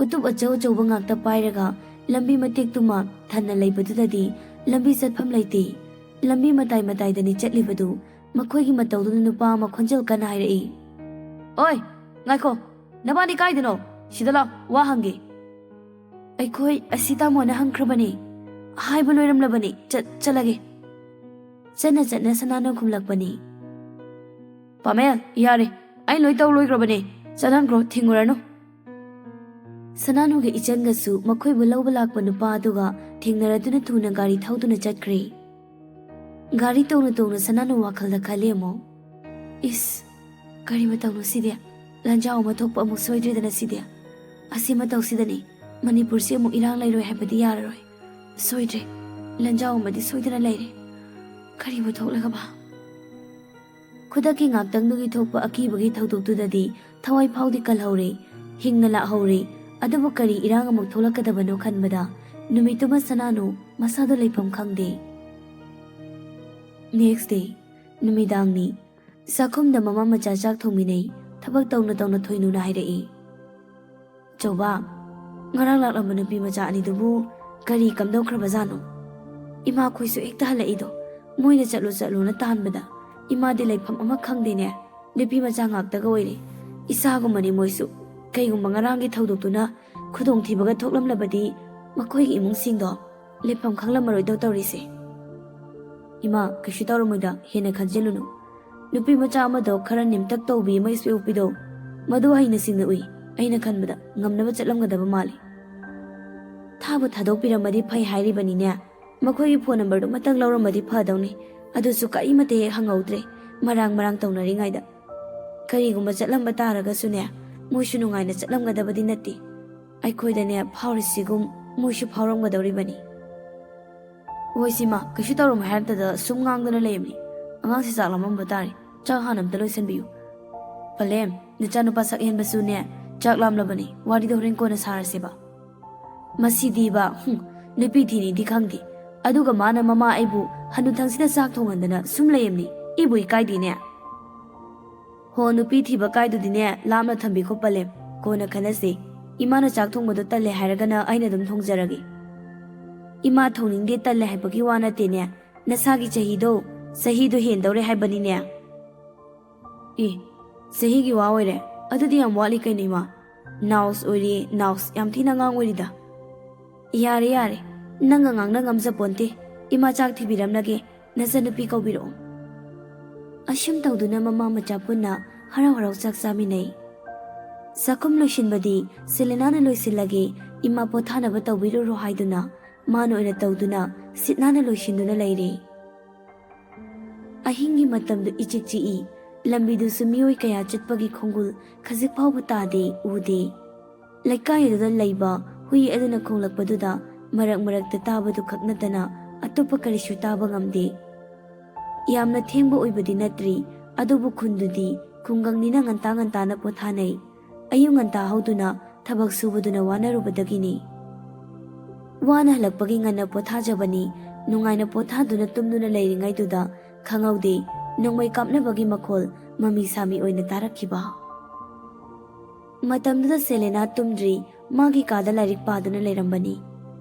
ꯎꯇꯨꯞ ꯑꯆꯧ ꯑꯆꯧꯕ ꯉꯥꯛꯇ ꯄꯥꯏꯔꯒ ꯂꯝꯕꯤ ꯃꯇꯦꯛꯇꯨꯃ ꯊꯟꯅ ꯂꯩꯕꯗꯨꯗꯗꯤ ꯂꯝꯕꯤ ꯆꯠꯐꯝ ꯂꯩꯇꯦ꯫ ꯂꯝꯕꯤ ꯃꯇꯥꯏ ꯃꯇꯥꯏꯗꯅꯤ ꯆꯠꯂꯤꯕꯗꯨ꯫ ꯃꯈꯣꯏꯒꯤ ꯃꯇꯧꯗꯨꯅ ꯅꯨꯄꯥ ꯑꯃ ꯈꯣꯟꯖꯦꯜ ꯀꯟꯅ ꯍꯥꯏꯔꯛꯏ, "ꯑꯣꯏ, ꯉꯥꯏꯈꯣ, ꯅꯕꯥꯅꯤ ꯀꯥꯏꯗꯅꯣ? ꯁꯤꯗ ꯂꯥꯎ, ꯋꯥ ꯍꯪꯒꯦ꯫" "ꯑꯩꯈꯣꯏ ꯑꯁꯤ ꯇꯥꯃꯣꯅ ꯍꯪꯈ꯭ꯔꯕꯅꯤ, ꯍꯥꯏꯕ ꯂꯣꯏꯔꯝꯂꯕꯅꯤ, ꯆꯠ-, ꯆꯠꯂꯒꯦ꯫" ꯆꯠꯅ ꯆꯠꯅ ꯁꯅꯥꯅ ꯈꯨꯝꯂꯛꯄꯅꯤ꯫ "ꯄꯥꯃꯦꯜ, ꯌꯥꯔꯦ, ꯑꯩ ꯂꯣꯏ ꯇꯧ ꯂꯣꯏꯈ꯭ꯔꯕꯅꯦ, ꯆꯠꯍꯟꯈ꯭ꯔꯣ, ꯊꯤꯡꯉꯨꯔꯅꯨ꯫" ꯁꯅꯥꯅꯨꯒ ꯏꯆꯟꯒꯁꯨ ꯃꯈꯣꯏꯕꯨ ꯂꯧꯕ ꯂꯥꯛꯄ ꯅꯨꯄꯥ ꯑꯗꯨꯒ ꯊꯦꯡꯅꯔꯗꯨꯅ ꯊꯨꯅ ꯒꯥꯔꯤ ꯊꯧꯗꯨꯅ ꯆꯠꯈ꯭ꯔꯦ꯫ ꯒꯥꯔꯤ ꯇꯣꯡꯅ ꯇꯣꯡꯅ ꯁꯅꯥꯅꯨ ꯋꯥꯈꯜꯗ ꯈꯜꯂꯤ ꯑꯃꯨꯛ, "ꯏꯁ, ꯀꯔꯤ ꯃꯇꯧꯅꯣ ꯁꯤꯗꯤ? ꯂꯥꯟꯖꯥꯎ ꯑꯃ ꯊꯣꯛꯄ ꯑꯃꯨꯛ ꯁꯣꯏꯗ꯭ꯔꯦꯗꯅ ꯁꯤꯗꯤ꯫ ꯑꯁꯤ ꯃꯇꯧꯁꯤꯗꯅꯤ ꯃꯅꯤꯄꯨꯔꯁꯤ ꯑꯃꯨꯛ ꯏꯔꯥꯡ ꯂꯩꯔꯣꯏ ꯍꯥꯏꯕꯗꯤ ꯌꯥꯔꯔꯣꯏ꯫ ꯁꯣꯏꯗ꯭ꯔꯦ, ꯂꯥꯟꯖꯥꯎ ꯑꯃꯗꯤ ꯁꯣꯏꯗꯅ ꯂꯩꯔꯦ꯫ ꯀꯔꯤꯕꯨ ꯊꯣꯛꯂꯒꯕ?" ꯈꯨꯗꯛꯀꯤ ꯉꯥꯛꯇꯪꯗꯨꯒꯤ ꯊꯣꯛꯄ ꯑꯀꯤꯕꯒꯤ ꯊꯧꯗꯣꯛꯇꯨꯗꯗꯤ ꯊꯋꯥꯏ ꯐꯥꯎꯗꯤ ꯀꯜꯍꯧꯔꯦ, ꯍꯤꯡꯅ ꯂꯥꯛꯍꯧꯔꯦ꯫ ꯑꯗꯨꯕꯨ ꯀꯔꯤ ꯏꯔꯥꯡ ꯑꯃꯨꯛ ꯊꯣꯛꯂꯛꯀꯗꯕꯅꯣ ꯈꯟꯕꯗ ꯅꯨꯃꯤꯠꯇꯨꯃ ꯁꯅꯥꯅꯨ ꯃꯁꯥꯗꯣ ꯂꯩꯐꯝ ꯈꯪꯗꯦ꯫ Next day, ꯅꯨꯃꯤꯗꯥꯡꯅꯤ꯫ ꯆꯥꯛꯈꯨꯝꯗ ꯃꯃꯥ ꯃꯆꯥ ꯆꯥꯛ ꯊꯣꯡꯃꯤꯟꯅꯩ꯫ ꯊꯕꯛ ꯇꯧꯅ ꯇꯧꯅ ꯊꯣꯏꯅꯨꯅ ꯍꯥꯏꯔꯛꯏ, "ꯆꯧꯕ, ꯉꯔꯥꯡ ꯂꯥꯛꯂꯝꯕ ꯅꯨꯄꯤ ꯃꯆꯥ ꯑꯅꯤꯗꯨꯕꯨ ꯀꯔꯤ ꯀꯝꯗꯧꯈ꯭ꯔꯕꯖꯥꯠꯅꯣ? ꯏꯃꯥꯈꯣꯏꯁꯨ ꯍꯦꯛꯇ ꯍꯜꯂꯛꯏꯗꯣ꯫ ꯃꯣꯏꯅ ꯆꯠꯂꯨ ꯆꯠꯂꯨꯅ ꯇꯥꯟꯕꯗ ꯏꯃꯥꯗꯤ ꯂꯩꯐꯝ ꯑꯃ ꯈꯪꯗꯦꯅꯦ꯫ ꯅꯨꯄꯤ ꯃꯆꯥ ꯉꯥꯛꯇꯒ ꯑꯣꯏꯔꯦ꯫ ꯏꯆꯥꯒꯨꯝꯕꯅꯤ ꯃꯣꯏꯁꯨ꯫ ꯀꯩꯒꯨꯝꯕ ꯉꯔꯥꯡꯒꯤ ꯊꯧꯗꯣꯛꯇꯨꯅ ꯈꯨꯗꯣꯡꯊꯤꯕꯒ ꯊꯣꯛꯂꯝꯂꯕꯗꯤ ꯃꯈꯣꯏꯒꯤ ꯏꯃꯨꯡꯁꯤꯡꯗꯣ ꯂꯩꯐꯝ ꯈꯪꯂꯝꯃꯔꯣꯏꯗꯧ ꯇꯧꯔꯤꯁꯦ꯫" "ꯏꯃꯥ, ꯀꯩꯁꯨ ꯇꯧꯔꯝꯃꯣꯏꯗ, ꯍꯦꯟꯅ ꯈꯟꯖꯤꯜꯂꯨꯅꯨ꯫ ꯅꯨꯄꯤ ꯃꯆꯥ ꯑꯃꯗꯣ ꯈꯔ ꯅꯦꯝꯇꯛ ꯇꯧꯕꯤ ꯑꯃ ꯏꯁꯄꯦꯛ ꯎꯞꯄꯤꯗꯣ, ꯃꯗꯨ ꯍꯩꯅ ꯁꯤꯡꯅ ꯎꯏ꯫ ꯑꯩꯅ ꯈꯟꯕꯗ ꯉꯝꯅꯕ ꯆꯠꯂꯝꯒꯗꯕ ꯃꯥꯜꯂꯤ꯫ ꯊꯥꯕꯨ ꯊꯥꯗꯣꯛꯄꯤꯔꯝꯃꯗꯤ ꯐꯩ ꯍꯥꯏꯔꯤꯕꯅꯤꯅꯦ꯫ ꯃꯈꯣꯏꯒꯤ ꯐꯣꯟ ꯅꯝꯕꯔꯗꯨꯃꯇꯪ ꯂꯧꯔꯝꯃꯗꯤ ꯐꯗꯧꯅꯤ꯫ ꯑꯗꯨꯁꯨ ꯀꯔꯤꯃꯠꯇ ꯍꯦꯛ ꯍꯪꯍꯧꯗ꯭ꯔꯦ, ꯃꯔꯥꯡ ꯃꯔꯥꯡ ꯇꯧꯅꯔꯤꯉꯩꯗ꯫ ꯀꯔꯤꯒꯨꯝꯕ ꯆꯠꯂꯝꯕ ꯇꯥꯔꯒꯁꯨꯅꯦ, ꯃꯣꯏꯁꯨ ꯅꯨꯡꯉꯥꯏꯅ ꯆꯠꯂꯝꯒꯗꯕꯗꯤ ꯅꯠꯇꯦ꯫ ꯑꯩꯈꯣꯏꯗꯅꯦ ꯐꯥꯎꯔꯤꯁꯤꯒꯨꯝ ꯃꯣꯏꯁꯨ ꯐꯥꯎꯔꯝꯒꯗꯧꯔꯤꯕꯅꯤ꯫" "ꯍꯣꯏ ꯁꯤꯃ, ꯀꯩꯁꯨ ꯇꯧꯔꯝꯃꯣꯏ ꯍꯥꯏꯔꯛꯇꯗ ꯁꯨꯝ ꯉꯥꯡꯗꯅ ꯂꯩꯕꯅꯤ꯫ ꯑꯉꯥꯡꯁꯤ ꯆꯥꯛ ꯂꯥꯝꯃꯝꯕ ꯇꯥꯔꯦ꯫ ꯆꯥꯛ ꯍꯥꯟꯅ ꯑꯝꯇ ꯂꯣꯏꯁꯟꯕꯤꯌꯨ꯫" "ꯄꯂꯦꯝ, ꯅꯆꯥꯅꯨꯄꯥ ꯁꯛ ꯍꯦꯟꯕꯁꯨꯅꯦ, ꯆꯥꯛ ꯂꯥꯝꯂꯕꯅꯤ꯫ ꯋꯥꯔꯤꯗꯣ ꯍꯣꯔꯦꯟ ꯀꯣꯟꯅ ꯁꯥꯔꯁꯦꯕ꯫" "ꯃꯁꯤꯗꯤꯕ, ꯍꯨꯝ, ꯅꯨꯄꯤ ꯊꯤꯅꯤꯗꯤ ꯈꯪꯗꯦ꯫ ꯑꯗꯨꯒ ꯃꯥꯅ ꯃꯃꯥ ꯑꯩꯕꯨ ꯍꯅꯨꯊꯪꯁꯤꯗ ꯆꯥꯛ ꯊꯣꯡꯍꯟꯗꯅ ꯁꯨꯝ ꯂꯩꯔꯝꯅꯤ꯫ ꯏꯕꯨ ꯏꯀꯥꯏꯗꯦꯅꯦ꯫" ꯍꯣ, ꯅꯨꯄꯤ ꯊꯤꯕ ꯀꯥꯏꯗꯨꯗꯤꯅꯦ, ꯂꯥꯞꯅ ꯊꯝꯕꯤꯈꯣ ꯄꯂꯦꯝ꯫ ꯀꯣꯟꯅ ꯈꯟꯅꯁꯤ꯫ ꯏꯃꯥꯅ ꯆꯥꯛ ꯊꯣꯡꯕꯗꯣ ꯇꯜꯂꯦ ꯍꯥꯏꯔꯒꯅ ꯑꯩꯅ ꯑꯗꯨꯝ ꯊꯣꯡꯖꯔꯒꯦ꯫ ꯏꯃꯥ ꯊꯣꯡꯅꯤꯡꯗꯦ ꯇꯜꯂꯦ ꯍꯥꯏꯕꯒꯤ ꯋꯥ ꯅꯠꯇꯦꯅꯦ꯫ ꯅꯁꯥꯒꯤ ꯆꯍꯤꯗꯣ, ꯆꯍꯤꯗꯣ ꯍꯦꯟꯗꯧꯔꯦ ꯍꯥꯏꯕꯅꯤꯅꯦ꯫ ꯑꯦ, ꯆꯍꯤꯒꯤ ꯋꯥ ꯑꯣꯏꯔꯦ? ꯑꯗꯨꯗꯤ ꯌꯥꯝ ꯋꯥꯠꯂꯤ ꯀꯩꯅꯣ ꯏꯃꯥ꯫ ꯅꯥꯎꯁ ꯑꯣꯏꯔꯤ, ꯅꯥꯎꯁ, ꯌꯥꯝ ꯊꯤꯅ ꯑꯉꯥꯡ ꯑꯣꯏꯔꯤꯗ꯫ ꯌꯥꯔꯦ, ꯌꯥꯔꯦ, ꯅꯪꯒ ꯉꯥꯡꯅ ꯉꯝꯖꯄꯣꯟꯇꯦ꯫ ꯏꯃꯥ ꯆꯥꯛ ꯊꯤꯕꯤꯔꯝꯂꯒꯦ, ꯅꯆꯟꯅꯨꯄꯤ ꯀꯧꯕꯤꯔꯛꯑꯣ꯫ ꯑꯁꯨꯝ ꯇꯧꯗꯨꯅ ꯃꯃꯥ ꯃꯆꯥ ꯄꯨꯟꯅ ꯍꯔꯥꯎ ꯍꯔꯥꯎ ꯆꯥꯛ ꯆꯥꯃꯤꯟꯅꯩ꯫ ꯆꯥꯛꯈꯨꯝ ꯂꯣꯏꯁꯤꯟꯕꯗꯤ ꯁꯦꯂꯦꯅꯥꯅ ꯂꯣꯏꯁꯤꯜꯂꯒꯦ, ꯏꯃꯥ ꯄꯣꯊꯥꯅꯕ ꯇꯧꯕꯤꯔꯨꯔꯣ ꯍꯥꯏꯗꯨꯅ ꯃꯥꯅ ꯑꯣꯏꯅ ꯇꯧꯗꯨꯅ ꯁꯤꯠ ꯅꯥꯟꯅ ꯂꯣꯏꯁꯤꯟꯗꯨꯅ ꯂꯩꯔꯦ꯫ ꯑꯍꯤꯡꯒꯤ ꯃꯇꯝꯗꯨ ꯏꯆꯤꯛ ꯆꯤꯛꯏ꯫ ꯂꯝꯕꯤꯗꯨꯁꯨ ꯃꯤꯑꯣꯏ ꯀꯌꯥ ꯆꯠꯄꯒꯤ ꯈꯣꯡꯒꯨꯜ ꯈꯖꯤꯛ ꯐꯥꯎꯕ ꯇꯥꯗꯦ, ꯎꯗꯦ꯫ ꯂꯩꯀꯥꯏ ꯑꯗꯨꯗ ꯂꯩꯕ ꯍꯨꯏ ꯑꯗꯨꯅ ꯈꯣꯡꯂꯛꯄꯗꯨꯗ ꯃꯔꯛ ꯃꯔꯛꯇ ꯇꯥꯕꯗꯨ ꯈꯛ ꯅꯠꯇꯅ ꯑꯇꯣꯞꯄ ꯀꯔꯤꯁꯨ ꯇꯥꯕ ꯉꯝꯗꯦ꯫ ꯌꯥꯝꯅ ꯊꯦꯡꯕ ꯑꯣꯏꯕꯗꯤ ꯅꯠꯇ꯭ꯔꯤ, ꯑꯗꯨꯕꯨ ꯈꯨꯟꯗꯨꯗꯤ ꯈꯨꯡꯒꯪꯅꯤꯅ ꯉꯟꯇꯥ ꯉꯟꯇꯥꯅ ꯄꯣꯊꯥꯅꯩ꯫ ꯑꯌꯨꯛ ꯉꯟꯇꯥ ꯍꯧꯗꯨꯅ ꯊꯕꯛ ꯁꯨꯕꯗꯨꯅ ꯋꯥꯅꯔꯨꯕꯗꯒꯤꯅꯤ꯫ ꯋꯥꯅ ꯍꯜꯂꯛꯄꯒꯤ ꯉꯟꯅ ꯄꯣꯊꯥꯖꯕꯅꯤ, ꯅꯨꯡꯉꯥꯏꯅ ꯄꯣꯊꯥꯗꯨꯅ ꯇꯨꯝꯗꯨꯅ ꯂꯩꯔꯤꯉꯩꯗꯨꯗ ꯈꯪꯍꯧꯗꯦ, ꯅꯣꯡꯃꯩ ꯀꯥꯞꯅꯕꯒꯤ ꯃꯈꯣꯜ ꯃꯃꯤ ꯁꯥꯃꯤ ꯑꯣꯏꯅ ꯇꯥꯔꯛꯈꯤꯕ꯫ ꯃꯇꯝꯗꯨꯗ ꯁꯦꯂꯦꯅꯥ ꯇꯨꯝꯗ꯭ꯔꯤ, ꯃꯥꯒꯤ ꯀꯥꯗ ꯂꯥꯏꯔꯤꯛ ꯄꯥꯗꯨꯅ ꯂꯩꯔꯝꯕꯅꯤ꯫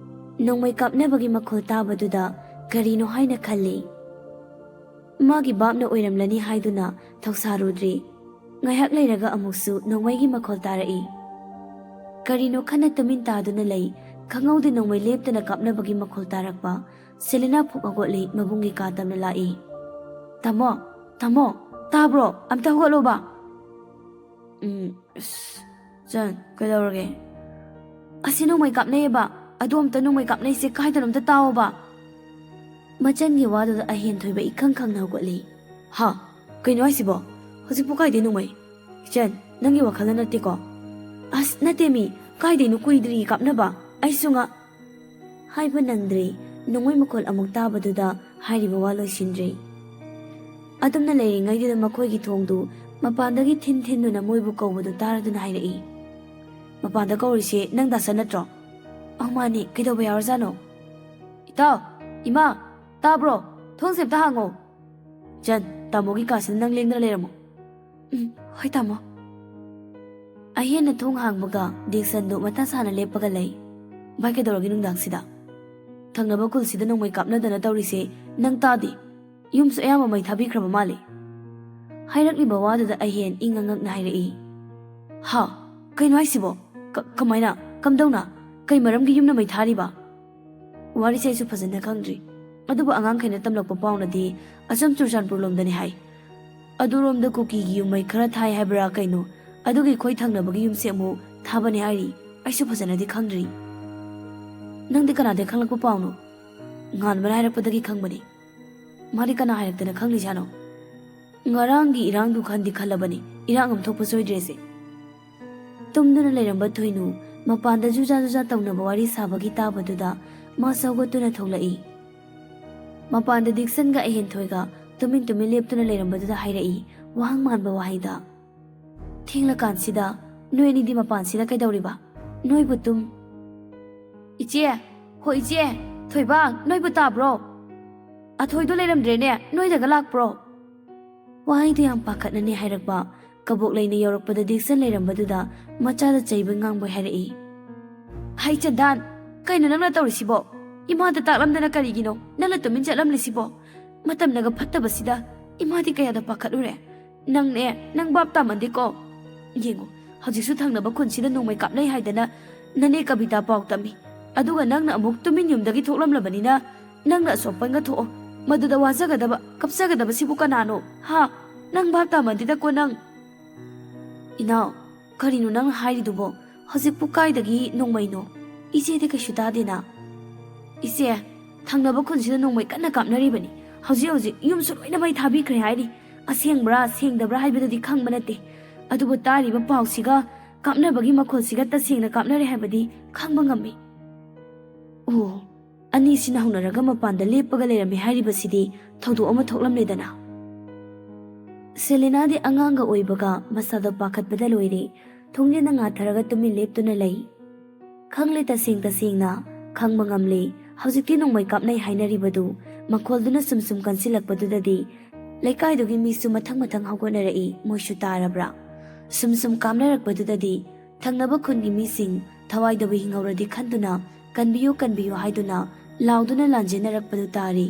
ꯅꯣꯡꯃꯩ ꯀꯥꯞꯅꯕꯒꯤ ꯃꯈꯣꯜ ꯇꯥꯕꯗꯨꯗ ꯀꯔꯤꯅꯣ ꯍꯥꯏꯅ ꯈꯜꯂꯤ꯫ ꯃꯥꯒꯤ ꯚꯥꯞꯅ ꯑꯣꯏꯔꯝꯂꯅꯤ ꯍꯥꯏꯗꯨꯅ ꯊꯧꯁꯥꯔꯨꯗ꯭ꯔꯤ꯫ ꯉꯥꯏꯍꯥꯛ ꯂꯩꯔꯒ ꯑꯃꯨꯛꯁꯨ ꯅꯣꯡꯃꯩꯒꯤ ꯃꯈꯣꯜ ꯇꯥꯔꯛꯏ꯫ ꯀꯔꯤꯅꯣ ꯈꯟꯅ ꯇꯨꯃꯤꯟ ꯇꯥꯗꯨꯅ ꯂꯩ, ꯈꯪꯍꯧꯗꯦ ꯅꯣꯡꯃꯩ ꯂꯦꯞꯇꯅ ꯀꯥꯞꯅꯕꯒꯤ ꯃꯈꯣꯜ ꯇꯥꯔꯛꯄ꯫ ꯁꯦꯂꯦꯅꯥ ꯐꯨꯛ ꯍꯧꯒꯠꯂꯤ, ꯃꯕꯨꯡꯒꯤ ꯀꯥ ꯇꯝꯅ ꯂꯥꯛꯏ꯫ "ꯇꯥꯃꯣ, ꯇꯥꯃꯣ, ꯇꯥꯕ꯭ꯔꯣ? ꯑꯝꯇ ꯍꯧꯒꯠꯂꯣꯕ!" "ꯎꯝ, ꯑꯁ, ꯆꯟ, ꯀꯩꯗꯧꯔꯒꯦ?" "ꯑꯁꯤ ꯅꯣꯡꯃꯩ ꯀꯥꯞꯅꯩꯌꯦꯕ, ꯑꯗꯣ ꯑꯝꯇ ꯅꯣꯡꯃꯩ ꯀꯥꯞꯅꯩꯁꯦ ꯀꯥꯏꯗꯅꯣ ꯑꯝꯇ ꯇꯥꯎꯑꯣꯕ!" ꯃꯆꯟꯒꯤ ꯋꯥꯗꯨꯗ ꯑꯍꯦꯟ ꯊꯣꯏꯕ ꯏꯈꯪ ꯈꯪꯅ ꯍꯧꯒꯠꯂꯤ꯫ "ꯍꯥ? ꯀꯩꯅꯣ ꯍꯥꯏꯁꯤꯕꯣ? ꯍꯧꯖꯤꯛꯄꯨ ꯀꯥꯏꯗꯩ ꯅꯣꯡꯃꯩ? ꯏꯆꯟ, ꯅꯪꯒꯤ ꯋꯥꯈꯜꯅ ꯅꯠꯇꯦꯀꯣ?" "ꯑꯁ, ꯅꯠꯇꯦ ꯃꯤ, ꯀꯥꯏꯗꯩꯅꯣ, ꯀꯨꯏꯗ꯭ꯔꯤ ꯀꯥꯞꯅꯕ, ꯑꯩꯁꯨ ꯉ-" ꯍꯥꯏꯕ ꯅꯪꯗ꯭ꯔꯤ, ꯅꯣꯡꯃꯩ ꯃꯈꯣꯜ ꯑꯃꯨꯛ ꯇꯥꯕꯗꯨꯗ ꯍꯥꯏꯔꯤꯕ ꯋꯥ ꯂꯣꯏꯁꯤꯟꯗ꯭ꯔꯤ꯫ ꯑꯗꯨꯝꯅ ꯂꯩꯔꯤꯉꯩꯗꯨꯗ ꯃꯈꯣꯏꯒꯤ ꯊꯣꯡꯗꯨ ꯃꯄꯥꯟꯗꯒꯤ ꯊꯤꯟ ꯊꯤꯟꯗꯨꯅ ꯃꯣꯏꯕꯨ ꯀꯧꯕꯗꯨ ꯇꯥꯔꯗꯨꯅ ꯍꯥꯏꯔꯛꯏ꯫ "ꯃꯄꯥꯟꯗ ꯀꯧꯔꯤꯁꯦ ꯅꯪ ꯗꯥꯁꯟ ꯅꯠꯇ꯭ꯔꯣ?" "ꯑꯧ ꯃꯥꯅꯦ, ꯀꯩꯗꯧꯕ ꯌꯥꯎꯔꯖꯥꯠꯅꯣ?" "ꯏꯇꯥꯎ, ꯏꯃꯥ, ꯇꯥꯕ꯭ꯔꯣ? ꯊꯣꯡꯁꯦ ꯑꯝꯇ ꯍꯥꯡꯉꯣ!" "ꯆꯟ, ꯇꯥꯃꯣꯒꯤ ꯀꯥꯁꯤꯗ ꯅꯪ ꯂꯦꯡꯗꯅ ꯂꯩꯔꯝꯃꯣ꯫ ꯎꯝ, ꯍꯣꯏ ꯇꯥꯃꯣ꯫ ꯑꯍꯦꯟꯅ ꯊꯣꯡ ꯍꯥꯡꯕꯒ ꯗꯤꯛꯁꯟꯗꯨ ꯃꯊꯥ ꯁꯥꯅ ꯂꯦꯞꯄꯒ ꯂꯩ꯫ "ꯚꯥꯏ, ꯀꯩꯗꯧꯔꯒꯦ ꯅꯨꯡꯗꯥꯡꯁꯤꯗ? ꯊꯪꯅꯕ ꯈꯨꯜꯁꯤꯗ ꯅꯣꯡꯃꯩ ꯀꯥꯞꯅꯗꯅ ꯇꯧꯔꯤꯁꯦ ꯅꯪ ꯇꯥꯗꯦ? ꯌꯨꯝꯁꯨ ꯑꯌꯥꯝꯕ ꯃꯩ ꯊꯥꯕꯤꯈ꯭ꯔꯕ ꯃꯥꯜꯂꯦ"꯫ ꯍꯥꯏꯔꯛꯂꯤꯕ ꯋꯥꯗꯨꯗ ꯑꯍꯦꯟ ꯏꯉꯛ ꯉꯛꯅ ꯍꯥꯏꯔꯛꯏ꯫ "ꯍꯥ? ꯀꯩꯅꯣ ꯍꯥꯏꯁꯤꯕꯣ? ꯀ-, ꯀꯃꯥꯏꯅ? ꯀꯝꯗꯧꯅ? ꯀꯩ ꯃꯔꯝꯒꯤ ꯌꯨꯝꯅ ꯃꯩ ꯊꯥꯔꯤꯕ?" ꯋꯥꯔꯤꯁꯦ ꯑꯩꯁꯨ ꯐꯖꯅ ꯈꯪꯗ꯭ꯔꯤ, ꯑꯗꯨꯕꯨ ꯑꯉꯥꯡꯈꯩꯅ ꯇꯝꯂꯛꯄ ꯄꯥꯎꯅꯗꯤ ꯑꯁꯣꯝ ꯆꯨꯔꯆꯥꯟꯄꯨꯔ ꯂꯣꯝꯗꯅꯤ ꯍꯥꯏ꯫ ꯑꯗꯨꯔꯣꯝꯗ ꯀꯨꯀꯤꯒꯤ ꯌꯨꯝ ꯃꯩ ꯈꯔ ꯊꯥꯏ ꯍꯥꯏꯕ꯭ꯔꯥ ꯀꯩꯅꯣ, ꯑꯗꯨꯒꯤ ꯑꯩꯈꯣꯏ ꯊꯪꯅꯕꯒꯤ ꯌꯨꯝꯁꯦ ꯑꯃꯨꯛ ꯊꯥꯕꯅꯤ ꯍꯥꯏꯔꯤ꯫ ꯑꯩꯁꯨ ꯐꯖꯅꯗꯤ ꯈꯪꯗ꯭ꯔꯤ꯫ ꯅꯪꯗꯤ ꯀꯅꯥꯗꯒꯤ ꯈꯪꯂꯛꯄ ꯄꯥꯎꯅꯣ? ꯉꯥꯟꯕꯅ ꯍꯥꯏꯔꯛꯄꯗꯒꯤ ꯈꯪꯕꯅꯤ꯫ ꯃꯥꯗꯤ ꯀꯅꯥ ꯍꯥꯏꯔꯛꯇꯅ ꯈꯪꯂꯤꯖꯥꯠꯅꯣ? ꯉꯔꯥꯡꯒꯤ ꯏꯔꯥꯡꯗꯨ ꯈꯟꯗꯤ ꯈꯜꯂꯕꯅꯤ, ꯏꯔꯥꯡ ꯑꯃ ꯊꯣꯛꯄ ꯁꯣꯏꯗ꯭ꯔꯦꯁꯦ꯫ ꯇꯨꯝꯗꯨꯅ ꯂꯩꯔꯝꯕ ꯊꯣꯏꯅꯨ ꯃꯄꯥꯟꯗ ꯖꯨꯖꯥ ꯖꯨꯖꯥ ꯇꯧꯅꯕ ꯋꯥꯔꯤ ꯁꯥꯕꯒꯤ ꯇꯥꯕꯗꯨꯗ ꯃꯥꯁꯨ ꯍꯧꯒꯠꯇꯨꯅ ꯊꯣꯛꯂꯛꯏ꯫ ꯃꯄꯥꯟꯗ ꯗꯤꯛꯁꯟꯒ ꯑꯍꯦꯟꯊꯣꯏꯒ ꯇꯨꯃꯤꯟ ꯇꯨꯃꯤꯟ ꯂꯦꯞꯇꯨꯅ ꯂꯩꯔꯝꯕꯗꯨꯗ ꯍꯥꯏꯔꯛꯏ ꯋꯥꯍꯪ ꯃꯥꯟꯕ ꯋꯥꯍꯩꯗ꯫ "ꯊꯦꯡꯂꯀꯥꯟꯁꯤꯗ ꯅꯣꯏ ꯑꯅꯤꯗꯤ ꯃꯄꯥꯟꯁꯤꯗ ꯀꯩꯗꯧꯔꯤꯕ? ꯅꯣꯏꯕꯨ ꯇꯨꯝ-" "ꯏꯆꯦ, ꯍꯣ ꯏꯆꯦ, ꯊꯣꯏꯕ, ꯅꯣꯏꯕꯨ ꯇꯥꯕ꯭ꯔꯣ? ꯑꯊꯣꯏꯗꯣ ꯂꯩꯔꯝꯗ꯭ꯔꯦꯅꯦ, ꯅꯣꯏꯗꯒ ꯂꯥꯛꯄ꯭ꯔꯣ?" ꯋꯥꯍꯩꯗꯨ ꯌꯥꯝ ꯄꯥꯈꯠꯅꯅꯤ ꯍꯥꯏꯔꯛꯄ꯫ ꯀꯕꯣꯛ ꯂꯩꯅ ꯌꯧꯔꯛꯄꯗ ꯗꯤꯛꯁꯟ ꯂꯩꯔꯝꯕꯗꯨꯗ ꯃꯆꯥꯗ ꯆꯩꯕꯣꯏ ꯉꯥꯡꯕꯣꯏ ꯍꯥꯏꯔꯛꯏ꯫ "ꯍꯩ ꯆꯟꯗꯥꯟ, ꯀꯩꯅꯣ ꯅꯪꯅ ꯇꯧꯔꯤꯁꯤꯕꯣ? ꯏꯃꯥꯗ ꯇꯥꯛꯂꯝꯗꯅ ꯀꯔꯤꯒꯤꯅꯣ ꯅꯪꯅ ꯇꯨꯃꯤꯟ ꯆꯠꯂꯝꯂꯤꯁꯤꯕꯣ? ꯃꯇꯝꯅꯒ ꯐꯠꯇꯕꯁꯤꯗ ꯏꯃꯥꯗꯤ ꯀꯌꯥꯗ ꯄꯥꯈꯠꯂꯨꯔꯦ꯫ ꯅꯪꯅꯦ, ꯅꯪ ꯚꯥꯞ ꯇꯥꯃꯟꯗꯦꯀꯣ꯫ ꯌꯦꯡꯉꯨ, ꯍꯧꯖꯤꯛꯁꯨ ꯊꯪꯅꯕ ꯈꯨꯟꯁꯤꯗ ꯅꯣꯡꯃꯩ ꯀꯥꯞꯅꯩ ꯍꯥꯏꯗꯅ ꯅꯅꯦ ꯀꯕꯤꯇꯥ ꯄꯥꯎ ꯇꯝꯃꯤ꯫ ꯑꯗꯨꯒ ꯅꯪꯅ ꯑꯃꯨꯛ ꯇꯨꯃꯤꯟ ꯌꯨꯝꯗꯒꯤ ꯊꯣꯛꯂꯝꯂꯕꯅꯤꯅ ꯅꯪꯅ ꯑꯁꯣꯝꯄꯟꯒ ꯊꯣꯛꯑꯣ꯫ ꯃꯗꯨꯗ ꯋꯥꯖꯒꯗꯕ, ꯀꯞꯆꯒꯗꯕꯁꯤꯕꯨ ꯀꯅꯥꯅꯣ? ꯍꯥ? ꯅꯪ ꯚꯥꯞ ꯇꯥꯃꯟꯗꯦꯗꯀꯣ ꯅꯪ꯫" "ꯏꯅꯥꯎ, ꯀꯔꯤꯅꯣ ꯅꯪꯅ ꯍꯥꯏꯔꯤꯗꯨꯕꯣ? ꯍꯧꯖꯤꯛꯄꯨ ꯀꯥꯏꯗꯒꯤ ꯅꯣꯡꯃꯩꯅꯣ? ꯏꯆꯦꯗꯤ ꯀꯩꯁꯨ ꯇꯥꯗꯦꯅ꯫" "ꯏꯆꯦ, ꯊꯪꯅꯕ ꯈꯨꯟꯁꯤꯗ ꯅꯣꯡꯃꯩ ꯀꯟꯅ ꯀꯥꯞꯅꯔꯤꯕꯅꯤ꯫ ꯍꯧꯖꯤꯛ ꯍꯧꯖꯤꯛ ꯌꯨꯝꯁꯨ ꯂꯣꯏꯅ ꯃꯩ ꯊꯥꯕꯤꯈ꯭ꯔꯦ ꯍꯥꯏꯔꯤ꯫ ꯑꯁꯦꯡꯕ꯭ꯔꯥ ꯁꯦꯡꯗꯕ꯭ꯔꯥ ꯍꯥꯏꯕꯗꯨꯗꯤ ꯈꯪꯕ ꯅꯠꯇꯦ, ꯑꯗꯨꯕꯨ ꯇꯥꯔꯤꯕ ꯄꯥꯎꯁꯤꯒ ꯀꯥꯞꯅꯕꯒꯤ ꯃꯈꯣꯜꯁꯤꯒ ꯇꯁꯦꯡꯅ ꯀꯥꯞꯅꯔꯦ ꯍꯥꯏꯕꯗꯤ ꯈꯪꯕ ꯉꯝꯃꯤ꯫" ꯑꯣ, ꯑꯅꯤꯁꯤꯅ ꯍꯧꯅꯔꯒ ꯃꯄꯥꯟꯗ ꯂꯦꯞꯄꯒ ꯂꯩꯔꯝꯃꯤ ꯍꯥꯏꯔꯤꯕꯁꯤꯗꯤ ꯊꯧꯗꯣꯛ ꯑꯃ ꯊꯣꯛꯂꯝꯂꯦꯗꯅ꯫ ꯁꯦꯂꯤꯅꯥꯗꯤ ꯑꯉꯥꯡꯒ ꯑꯣꯏꯕꯒ ꯃꯁꯥꯗꯣ ꯄꯥꯈꯠꯄꯗ ꯂꯣꯏꯔꯦ꯫ ꯊꯣꯡꯖꯤꯟꯗ ꯉꯥꯊꯔꯒ ꯇꯨꯃꯤꯟ ꯂꯦꯞꯇꯨꯅ ꯂꯩ꯫ ꯈꯪꯂꯦ, ꯇꯁꯦꯡ ꯇꯁꯦꯡꯅ ꯈꯪꯕ ꯉꯝꯂꯦ꯫ ꯍꯧꯖꯤꯛꯇꯤ ꯅꯣꯡꯃꯩ ꯀꯥꯞꯅꯩ ꯍꯥꯏꯅꯔꯤꯕꯗꯨ ꯃꯈꯣꯜꯗꯨꯅ ꯁꯨꯝ ꯁꯨꯝ ꯀꯟꯁꯤꯜꯂꯛꯄꯗꯨꯗꯗꯤ ꯂꯩꯀꯥꯏꯗꯨꯒꯤ ꯃꯤꯁꯨ ꯃꯊꯪ ꯃꯊꯪ ꯍꯧꯒꯠꯅꯔꯛꯏ, ꯃꯣꯏꯁꯨ ꯇꯥꯔꯕ꯭ꯔꯥ? ꯁꯨꯝ ꯁꯨꯝ ꯀꯥꯞꯅꯔꯛꯄꯗꯨꯗꯗꯤ ꯊꯪꯅꯕ ꯈꯨꯟꯒꯤ ꯃꯤꯁꯤꯡ ꯊꯋꯥꯏꯗꯕꯨ ꯍꯤꯡꯍꯧꯔꯗꯤ ꯈꯟꯗꯨꯅ "ꯀꯟꯕꯤꯌꯨ, ꯀꯟꯕꯤꯌꯨ" ꯍꯥꯏꯗꯨꯅ ꯂꯥꯎꯗꯨꯅ ꯂꯥꯟꯖꯦꯟꯅꯔꯛꯄꯗꯨ ꯇꯥꯔꯤ꯫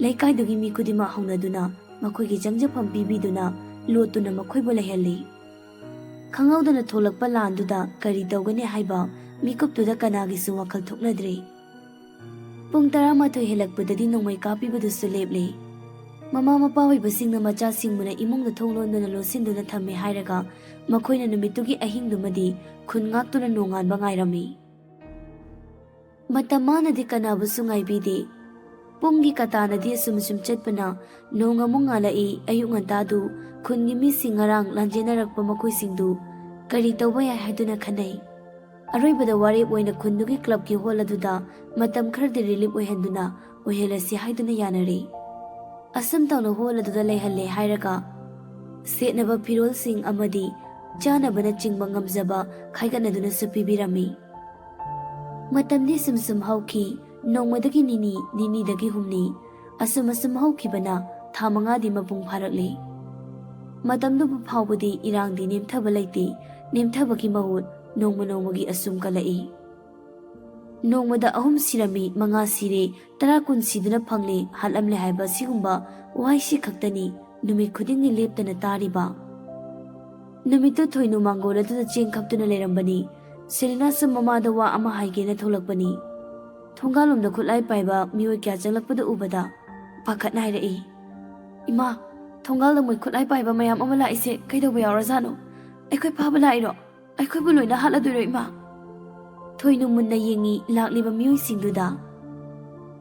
ꯂꯩꯀꯥꯏꯗꯨꯒꯤ ꯃꯤ ꯈꯨꯗꯤꯡꯃꯛ ꯍꯧꯅꯗꯨꯅ ꯃꯈꯣꯏꯒꯤ ꯆꯪꯖꯐꯝ ꯄꯤꯕꯤꯗꯨꯅ ꯂꯣꯠꯇꯨꯅ ꯃꯈꯣꯏꯕꯨ ꯂꯩꯍꯜꯂꯤ꯫ ꯈꯪꯍꯧꯗꯅ ꯊꯣꯛꯂꯛꯄ ꯂꯥꯟꯗꯨꯗ ꯀꯔꯤ ꯇꯧꯒꯅꯤ ꯍꯥꯏꯕ ꯃꯤꯀꯨꯞꯇꯨꯗ ꯀꯅꯥꯒꯤꯁꯨ ꯋꯥꯈꯜ ꯊꯣꯛꯅꯗ꯭ꯔꯤ꯫ ꯄꯨꯡ ꯇꯔꯥꯃꯥꯊꯣꯏ ꯍꯦꯜꯂꯛꯄꯗꯗꯤ ꯅꯣꯡꯃꯩ ꯀꯥꯞꯄꯤꯕꯗꯨꯁꯨ ꯂꯦꯞꯂꯦ꯫ ꯃꯃꯥ ꯃꯄꯥ ꯑꯣꯏꯕꯁꯤꯡꯅ ꯃꯆꯥꯁꯤꯡꯕꯨꯅ ꯏꯃꯨꯡꯗ ꯊꯣꯡ ꯂꯣꯟꯗꯨꯅ ꯂꯣꯠꯁꯤꯟꯗꯨꯅ ꯊꯝꯃꯦ ꯍꯥꯏꯔꯒ ꯃꯈꯣꯏꯅ ꯅꯨꯃꯤꯠꯇꯨꯒꯤ ꯑꯍꯤꯡꯗꯨꯃꯗꯤ ꯈꯨꯟ ꯉꯥꯛꯇꯨꯅ ꯅꯣꯡꯉꯥꯟꯕ ꯉꯥꯏꯔꯝꯃꯤ꯫ ꯃꯇꯝ ꯃꯥꯅꯗꯤ ꯀꯅꯥꯕꯨꯁꯨ ꯉꯥꯏꯕꯤꯗꯦ꯫ ꯄꯨꯡꯒꯤ ꯀꯇꯥꯅꯗꯤ ꯑꯁꯨꯝ ꯑꯁꯨꯝ ꯆꯠꯄꯅ ꯅꯣꯡ ꯑꯃꯨꯛ ꯉꯥꯜꯂꯛꯏ꯫ ꯑꯌꯨꯛ ꯉꯟꯇꯥꯗꯨ ꯈꯨꯟꯒꯤ ꯃꯤꯁꯤꯡ ꯉꯔꯥꯡ ꯂꯥꯟꯖꯦꯟꯅꯔꯛꯄ ꯃꯈꯣꯏꯁꯤꯡꯗꯨ ꯀꯔꯤ ꯇꯧꯕ ꯌꯥꯏ ꯍꯥꯏꯗꯨꯅ ꯈꯟꯅꯩ꯫ ꯑꯔꯣꯏꯕꯗ ꯋꯥꯔꯦꯞ ꯑꯣꯏꯅ ꯈꯨꯟꯗꯨꯒꯤ ꯀ꯭ꯂꯕꯀꯤ ꯍꯣꯜ ꯑꯗꯨꯗ ꯃꯇꯝ ꯈꯔꯗꯤ ꯔꯤꯂꯤꯞ ꯑꯣꯏꯍꯟꯗꯨꯅ ꯑꯣꯏꯍꯜꯂꯁꯤ ꯍꯥꯏꯗꯨꯅ ꯌꯥꯅꯔꯦ꯫ ꯑꯁꯨꯝ ꯇꯧꯅ ꯍꯣꯜ ꯑꯗꯨꯗ ꯂꯩꯍꯜꯂꯦ ꯍꯥꯏꯔꯒ ꯁꯦꯠꯅꯕ ꯐꯤꯔꯣꯜꯁꯤꯡ ꯑꯃꯗꯤ ꯆꯥꯅꯕꯅꯆꯤꯡꯕ ꯉꯝꯖꯕ ꯈꯥꯏꯒꯠꯅꯗꯨꯅꯁꯨ ꯄꯤꯕꯤꯔꯝꯃꯤ꯫ ꯃꯇꯝꯗꯤ ꯁꯨꯝ ꯁꯨꯝ ꯍꯧꯈꯤ꯫ ꯅꯣꯡꯃꯗꯒꯤ ꯅꯤꯅꯤ, ꯅꯤꯅꯤꯗꯒꯤ ꯍꯨꯝꯅꯤ, ꯑꯁꯨꯝ ꯑꯁꯨꯝ ꯍꯧꯈꯤꯕꯅ ꯊꯥ ꯃꯉꯥꯗꯤ ꯃꯄꯨꯡ ꯐꯥꯔꯛꯂꯦ꯫ ꯃꯇꯝꯗꯨꯕꯨ ꯐꯥꯎꯕꯗꯤ ꯏꯔꯥꯡꯗꯤ ꯅꯦꯝꯊꯕ ꯂꯩꯇꯦ꯫ ꯅꯦꯝꯊꯕꯒꯤ ꯃꯍꯨꯠ ꯅꯣꯡꯃ ꯅꯣꯡꯃꯒꯤ ꯑꯁꯨꯝ ꯀꯜꯂꯛꯏ꯫ ꯅꯣꯡꯃꯗ ꯑꯍꯨꯝ ꯁꯤꯔꯝꯃꯤ, ꯃꯉꯥ ꯁꯤꯔꯦ, ꯇꯔꯥ ꯀꯨꯟ ꯁꯤꯗꯨꯅ ꯐꯪꯂꯦ, ꯍꯥꯠꯂꯝꯂꯦ ꯍꯥꯏꯕ ꯑꯁꯤꯒꯨꯝꯕ ꯋꯥꯍꯩꯁꯤ ꯈꯛꯇꯅꯤ ꯅꯨꯃꯤꯠ ꯈꯨꯗꯤꯡꯒꯤ ꯂꯦꯞꯇꯅ ꯇꯥꯔꯤꯕ꯫ ꯅꯨꯃꯤꯠꯇꯨ ꯊꯣꯏꯅꯨ ꯃꯥꯡꯒꯣꯜ ꯑꯗꯨꯗ ꯆꯦꯡ ꯈꯞꯇꯨꯅ ꯂꯩꯔꯝꯕꯅꯤ꯫ ꯁꯦꯂꯤꯅꯥꯁꯨ ꯃꯃꯥꯗ ꯋꯥ ꯑꯃ ꯍꯥꯏꯒꯦꯅ ꯊꯣꯛꯂꯛꯄꯅꯤ꯫ ꯊꯣꯡꯒꯥꯜꯂꯣꯝꯗ ꯈꯨꯠꯂꯥꯏ ꯄꯥꯏꯕ ꯃꯤꯑꯣꯏ ꯀꯌꯥ ꯆꯪꯂꯛꯄꯗꯨ ꯎꯕꯗ ꯄꯥꯈꯠꯅ ꯍꯥꯏꯔꯛꯏ, "ꯏꯃꯥ, ꯊꯣꯡꯒꯥꯜꯗ ꯃꯣꯏ ꯈꯨꯠꯂꯥꯏ ꯄꯥꯏꯕ ꯃꯌꯥꯝ ꯑꯃ ꯂꯥꯛꯏꯁꯦ ꯀꯩꯗꯧꯕ ꯌꯥꯎꯔꯖꯥꯠꯅꯣ? ꯑꯩꯈꯣꯏ ꯐꯥꯕ ꯂꯥꯛꯏꯔꯣ? ꯑꯩꯈꯣꯏꯕꯨ ꯂꯣꯏꯅ ꯍꯥꯠꯂꯗꯣꯏꯔꯣ, ꯏꯃꯥ?" ꯊꯣꯏꯅꯨ ꯃꯨꯟꯅ ꯌꯦꯡꯉꯤ ꯂꯥꯛꯂꯤꯕ ꯃꯤꯑꯣꯏꯁꯤꯡꯗꯨꯗ꯫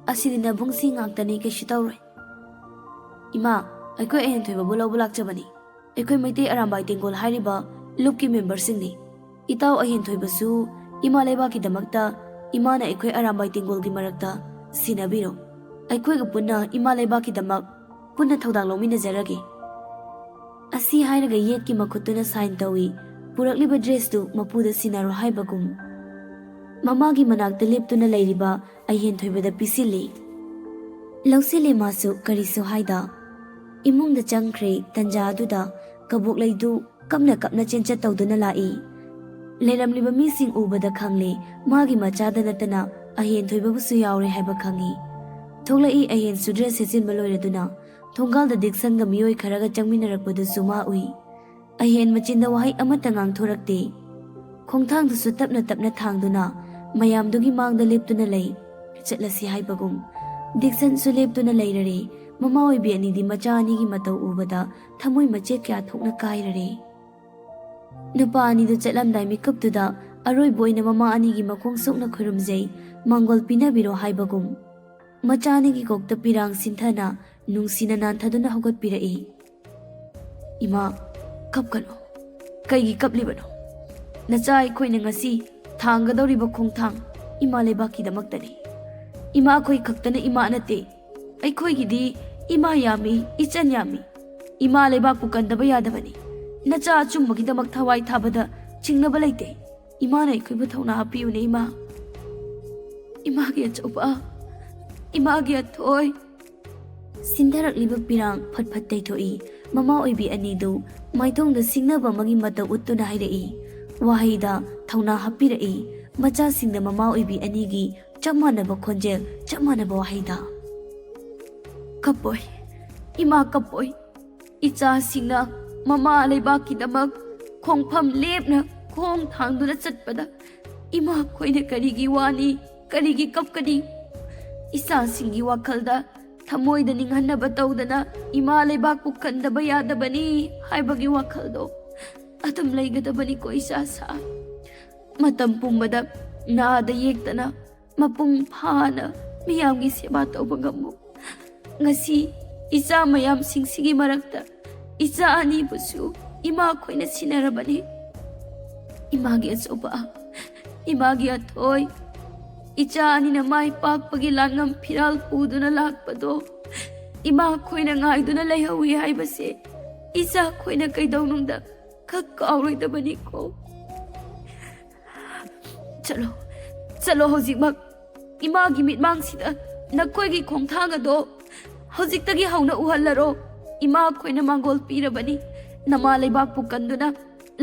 "ꯑꯁꯤꯗꯤ ꯅꯕꯨꯡꯁꯤ ꯉꯥꯛꯇꯅꯤ, ꯀꯩꯁꯨ ꯇꯧꯔꯣꯏ꯫ ꯏꯃꯥ, ꯑꯩꯈꯣꯏ ꯑꯍꯦꯟꯊꯣꯏꯕꯕꯨ ꯂꯧꯕ ꯂꯥꯛꯆꯕꯅꯤ꯫ ꯑꯩꯈꯣꯏ ꯃꯩꯇꯩ ꯑꯔꯥꯝꯕꯥꯏ ꯇꯦꯡꯒꯣꯜ ꯍꯥꯏꯔꯤꯕ ꯂꯨꯞꯀꯤ ꯃꯦꯝꯕꯔꯁꯤꯡꯅꯤ꯫ ꯏꯇꯥꯎ ꯑꯍꯦꯟꯊꯣꯏꯕꯁꯨ ꯏꯃꯥ ꯂꯩꯕꯥꯛꯀꯤꯗꯃꯛꯇ ꯏꯃꯥꯅ ꯑꯩꯈꯣꯏ ꯑꯔꯥꯝꯕꯥꯏ ꯇꯦꯡꯒꯣꯜꯒꯤ ꯃꯔꯛꯇ ꯁꯤꯟꯅꯕꯤꯔꯣ꯫ ꯑꯩꯈꯣꯏꯒ ꯄꯨꯟꯅ ꯏꯃꯥ ꯂꯩꯕꯥꯛꯀꯤꯗꯃꯛ ꯄꯨꯟꯅ ꯊꯧꯗꯥꯡ ꯂꯧꯃꯤꯟꯅꯖꯔꯒꯦ꯫" ꯑꯁꯤ ꯍꯥꯏꯔꯒ ꯌꯦꯠꯀꯤ ꯃꯈꯨꯠꯇꯨꯅ ꯁꯥꯏꯟ ꯇꯧꯏ꯫ ꯄꯨꯔꯛꯂꯤꯕ ꯗ꯭ꯔꯦꯁꯇꯨ ꯃꯄꯨꯗ ꯁꯤꯟꯅꯔꯣ ꯍꯥꯏꯕꯒꯨꯝ꯫ ꯃꯃꯥꯒꯤ ꯃꯅꯥꯛꯇ ꯂꯦꯞꯇꯨꯅ ꯂꯩꯔꯤꯕ ꯑꯍꯦꯟꯊꯣꯏꯕꯗ ꯄꯤꯁꯤꯜꯂꯤ꯫ ꯂꯧꯁꯤꯜꯂꯦ ꯃꯥꯁꯨ ꯀꯔꯤꯁꯨ ꯍꯥꯏꯗ꯫ ꯏꯃꯨꯡꯗ ꯆꯪꯈ꯭ꯔꯦ꯫ ꯇꯟꯖꯥ ꯑꯗꯨꯗ ꯀꯕꯣꯛꯂꯩꯗꯨ ꯀꯞꯅ ꯀꯞꯅ ꯆꯦꯟꯆꯠ ꯇꯧꯗꯨꯅ ꯂꯥꯛꯏ꯫ ꯂꯩꯔꯝꯂꯤꯕ ꯃꯤꯁꯤꯡ ꯎꯕꯗ ꯈꯪꯂꯦ, ꯃꯥꯒꯤ ꯃꯆꯥꯗ ꯅꯠꯇꯅ ꯑꯍꯦꯟ ꯊꯣꯏꯕꯕꯨꯁꯨ ꯌꯥꯎꯔꯦ ꯍꯥꯏꯕ ꯈꯪꯏ꯫ ꯊꯣꯛꯂꯛꯏ꯫ ꯑꯍꯦꯟꯁꯨ ꯗ꯭ꯔꯦꯁ ꯁꯦꯠꯆꯤꯟꯕ ꯂꯣꯏꯔꯗꯨꯅ ꯊꯣꯡꯒꯥꯜꯗ ꯗꯤꯛꯁꯟꯒ ꯃꯤꯑꯣꯏ ꯈꯔꯒ ꯆꯪꯃꯤꯟꯅꯔꯛꯄꯗꯨꯁꯨ ꯃꯥ ꯎꯏ꯫ ꯑꯍꯦꯟ ꯃꯆꯤꯟꯗ ꯋꯥꯍꯩ ꯑꯃꯠꯇ ꯉꯥꯡꯊꯣꯔꯛꯇꯦ꯫ ꯈꯣꯡꯊꯥꯡꯗꯨꯁꯨ ꯇꯞꯅ ꯇꯞꯅ ꯊꯥꯡꯗꯨꯅ ꯃꯌꯥꯝꯗꯨꯒꯤ ꯃꯥꯡꯗ ꯂꯦꯞꯇꯨꯅ ꯂꯩ꯫ ꯆꯠꯂꯁꯤ ꯍꯥꯏꯕꯒꯨꯝ꯫ ꯗꯤꯛꯁꯟꯁꯨ ꯂꯦꯞꯇꯨꯅ ꯂꯩꯔꯔꯦ꯫ ꯃꯃꯥ ꯑꯣꯏꯕꯤ ꯑꯅꯤꯗꯤ ꯃꯆꯥ ꯑꯅꯤꯒꯤ ꯃꯇꯧ ꯎꯕꯗ ꯊꯃꯣꯏ ꯃꯆꯦꯠ ꯀꯌꯥ ꯊꯣꯛꯅ ꯀꯥꯏꯔꯔꯦ꯫ ꯅꯨꯄꯥ ꯑꯅꯤꯗꯨ ꯆꯠꯂꯝꯗꯥꯏ ꯃꯤꯀꯨꯞꯇꯨꯗ ꯑꯔꯣꯏꯕ ꯑꯣꯏꯅ ꯃꯃꯥ ꯑꯅꯤꯒꯤ ꯃꯈꯣꯡ ꯁꯣꯛꯅ ꯈꯨꯔꯨꯝꯖꯩ, ꯃꯥꯡꯒꯣꯜ ꯄꯤꯅꯕꯤꯔꯣ ꯍꯥꯏꯕꯒꯨꯝ꯫ ꯃꯆꯥ ꯑꯅꯤꯒꯤ ꯀꯣꯛꯇ ꯄꯤꯔꯥꯡ ꯁꯤꯟꯊꯅ ꯅꯨꯡꯁꯤꯅ ꯅꯥꯟꯊꯗꯨꯅ ꯍꯧꯒꯠꯄꯤꯔꯛꯏ꯫ "ꯏꯃꯥ, ꯀꯞꯀꯅꯨ꯫ ꯀꯩꯒꯤ ꯀꯞꯂꯤꯕꯅꯣ? ꯅꯆꯥ ꯑꯩꯈꯣꯏꯅ ꯉꯁꯤ ꯊꯥꯡꯒꯗꯧꯔꯤꯕ ꯈꯣꯡꯊꯥꯡ ꯏꯃꯥ ꯂꯩꯕꯥꯛꯀꯤꯗꯃꯛꯇꯅꯤ꯫ ꯏꯃꯥ ꯑꯩꯈꯣꯏ ꯈꯛꯇꯅ ꯏꯃꯥ ꯅꯠꯇꯦ꯫ ꯑꯩꯈꯣꯏꯒꯤꯗꯤ ꯏꯃꯥ ꯌꯥꯝꯃꯤ, ꯏꯆꯟ ꯌꯥꯝꯃꯤ꯫ ꯏꯃꯥ ꯂꯩꯕꯥꯛꯄꯨ ꯀꯟꯗꯕ ꯌꯥꯗꯕꯅꯤ꯫ ꯅꯆꯥ ꯑꯆꯨꯝꯕꯒꯤꯗꯃꯛ ꯊꯋꯥꯏ ꯊꯥꯕꯗ ꯆꯤꯡꯅꯕ ꯂꯩꯇꯦ꯫ ꯏꯃꯥꯅ ꯑꯩꯈꯣꯏꯕꯨ ꯊꯧꯅꯥ ꯍꯥꯞꯄꯤꯌꯨꯅꯦ, ꯏꯃꯥ꯫ ꯏꯃꯥꯒꯤ ꯑꯆꯧꯕ, ꯏꯃꯥꯒꯤ ꯑꯊꯣꯏ꯫" ꯁꯤꯟꯊꯔꯛꯂꯤꯕ ꯄꯤꯔꯥꯡ ꯐꯠ ꯐꯠ ꯇꯩꯊꯣꯛꯏ꯫ ꯃꯃꯥ ꯑꯣꯏꯕꯤ ꯑꯅꯤꯗꯨ ꯃꯥꯏꯊꯣꯡꯗ ꯁꯤꯡꯅꯕ ꯑꯃꯒꯤ ꯃꯇꯧ ꯎꯠꯇꯨꯅ ꯍꯥꯏꯔꯛꯏ꯫ ꯋꯥꯍꯩꯗ ꯊꯧꯅꯥ ꯍꯥꯞꯄꯤꯔꯛꯏ꯫ ꯃꯆꯥꯁꯤꯡꯗ ꯃꯃꯥ ꯑꯣꯏꯕꯤ ꯑꯅꯤꯒꯤ ꯆꯞ ꯃꯥꯟꯅꯕ ꯈꯣꯟꯖꯦꯜ, ꯆꯞ ꯃꯥꯟꯅꯕ ꯋꯥꯍꯩꯗ꯫ "ꯀꯞꯄꯣꯏ, ꯏꯃꯥ ꯀꯞꯄꯣꯏ꯫ ꯏꯆꯥꯁꯤꯡꯅ ꯃꯃꯥ ꯂꯩꯕꯥꯛꯀꯤꯗꯃꯛ ꯈꯣꯡꯐꯝ ꯂꯦꯞꯅ ꯈꯣꯡ ꯊꯥꯡꯗꯨꯅ ꯆꯠꯄꯗ ꯏꯃꯥꯈꯣꯏꯅ ꯀꯔꯤꯒꯤ ꯋꯥꯅꯤ, ꯀꯔꯤꯒꯤ ꯀꯞꯀꯅꯤ? ꯏꯆꯥꯁꯤꯡꯒꯤ ꯋꯥꯈꯜꯗ ꯊꯃꯣꯏꯗ ꯅꯤꯡꯍꯟꯅꯕ ꯇꯧꯗꯅ ꯏꯃꯥ ꯂꯩꯕꯥꯛꯄꯨ ꯀꯟꯗꯕ ꯌꯥꯗꯕꯅꯤ ꯍꯥꯏꯕꯒꯤ ꯋꯥꯈꯜꯗꯣ ꯑꯗꯨꯝ ꯂꯩꯒꯗꯕꯅꯤꯀꯣ ꯏꯆꯥꯁꯥ꯫ ꯃꯇꯝ ꯄꯨꯝꯕꯗ ꯅꯥꯗ ꯌꯦꯛꯇꯅ ꯃꯄꯨꯡ ꯐꯥꯅ ꯃꯤꯌꯥꯝꯒꯤ ꯁꯦꯕꯥ ꯇꯧꯕ ꯉꯝꯃꯨ꯫ ꯉꯁꯤ ꯏꯆꯥ ꯃꯌꯥꯝꯁꯤꯡꯁꯤꯒꯤ ꯃꯔꯛꯇ ꯏꯆꯥ ꯑꯅꯤꯕꯨꯁꯨ ꯏꯃꯥꯈꯣꯏꯅ ꯁꯤꯟꯅꯔꯕꯅꯤ꯫ ꯏꯃꯥꯒꯤ ꯑꯆꯧꯕ, ꯏꯃꯥꯒꯤ ꯑꯊꯣꯏ, ꯏꯆꯥ ꯑꯅꯤꯅ ꯃꯥꯏ ꯄꯥꯛꯄꯒꯤ ꯂꯥꯟꯉꯝ ꯐꯤꯔꯥꯜ ꯄꯨꯗꯨꯅ ꯂꯥꯛꯄꯗꯣ ꯏꯃꯥꯈꯣꯏꯅ ꯉꯥꯏꯗꯨꯅ ꯂꯩꯍꯧꯏ ꯍꯥꯏꯕꯁꯦ ꯏꯆꯥꯈꯣꯏꯅ ꯀꯩꯗꯧꯅꯨꯡꯗ ꯈꯛ ꯀꯥꯎꯔꯣꯏꯗꯕꯅꯤꯀꯣ꯫" "ꯆꯠꯂꯣ, ꯆꯠꯂꯣ ꯍꯧꯖꯤꯛꯃꯛ꯫ ꯏꯃꯥꯒꯤ ꯃꯤꯠꯃꯥꯡꯁꯤꯗ ꯅꯈꯣꯏꯒꯤ ꯈꯣꯡꯊꯥꯡ ꯑꯗꯣ ꯍꯧꯖꯤꯛꯇꯒꯤ ꯍꯧꯅ ꯎꯍꯜꯂꯔꯣ꯫ ꯏꯃꯥ ꯑꯩꯈꯣꯏꯅ ꯃꯥꯡꯒꯣꯜ ꯄꯤꯔꯕꯅꯤ꯫ ꯅꯃꯥ ꯂꯩꯕꯥꯛꯄꯨ ꯀꯟꯗꯨꯅ,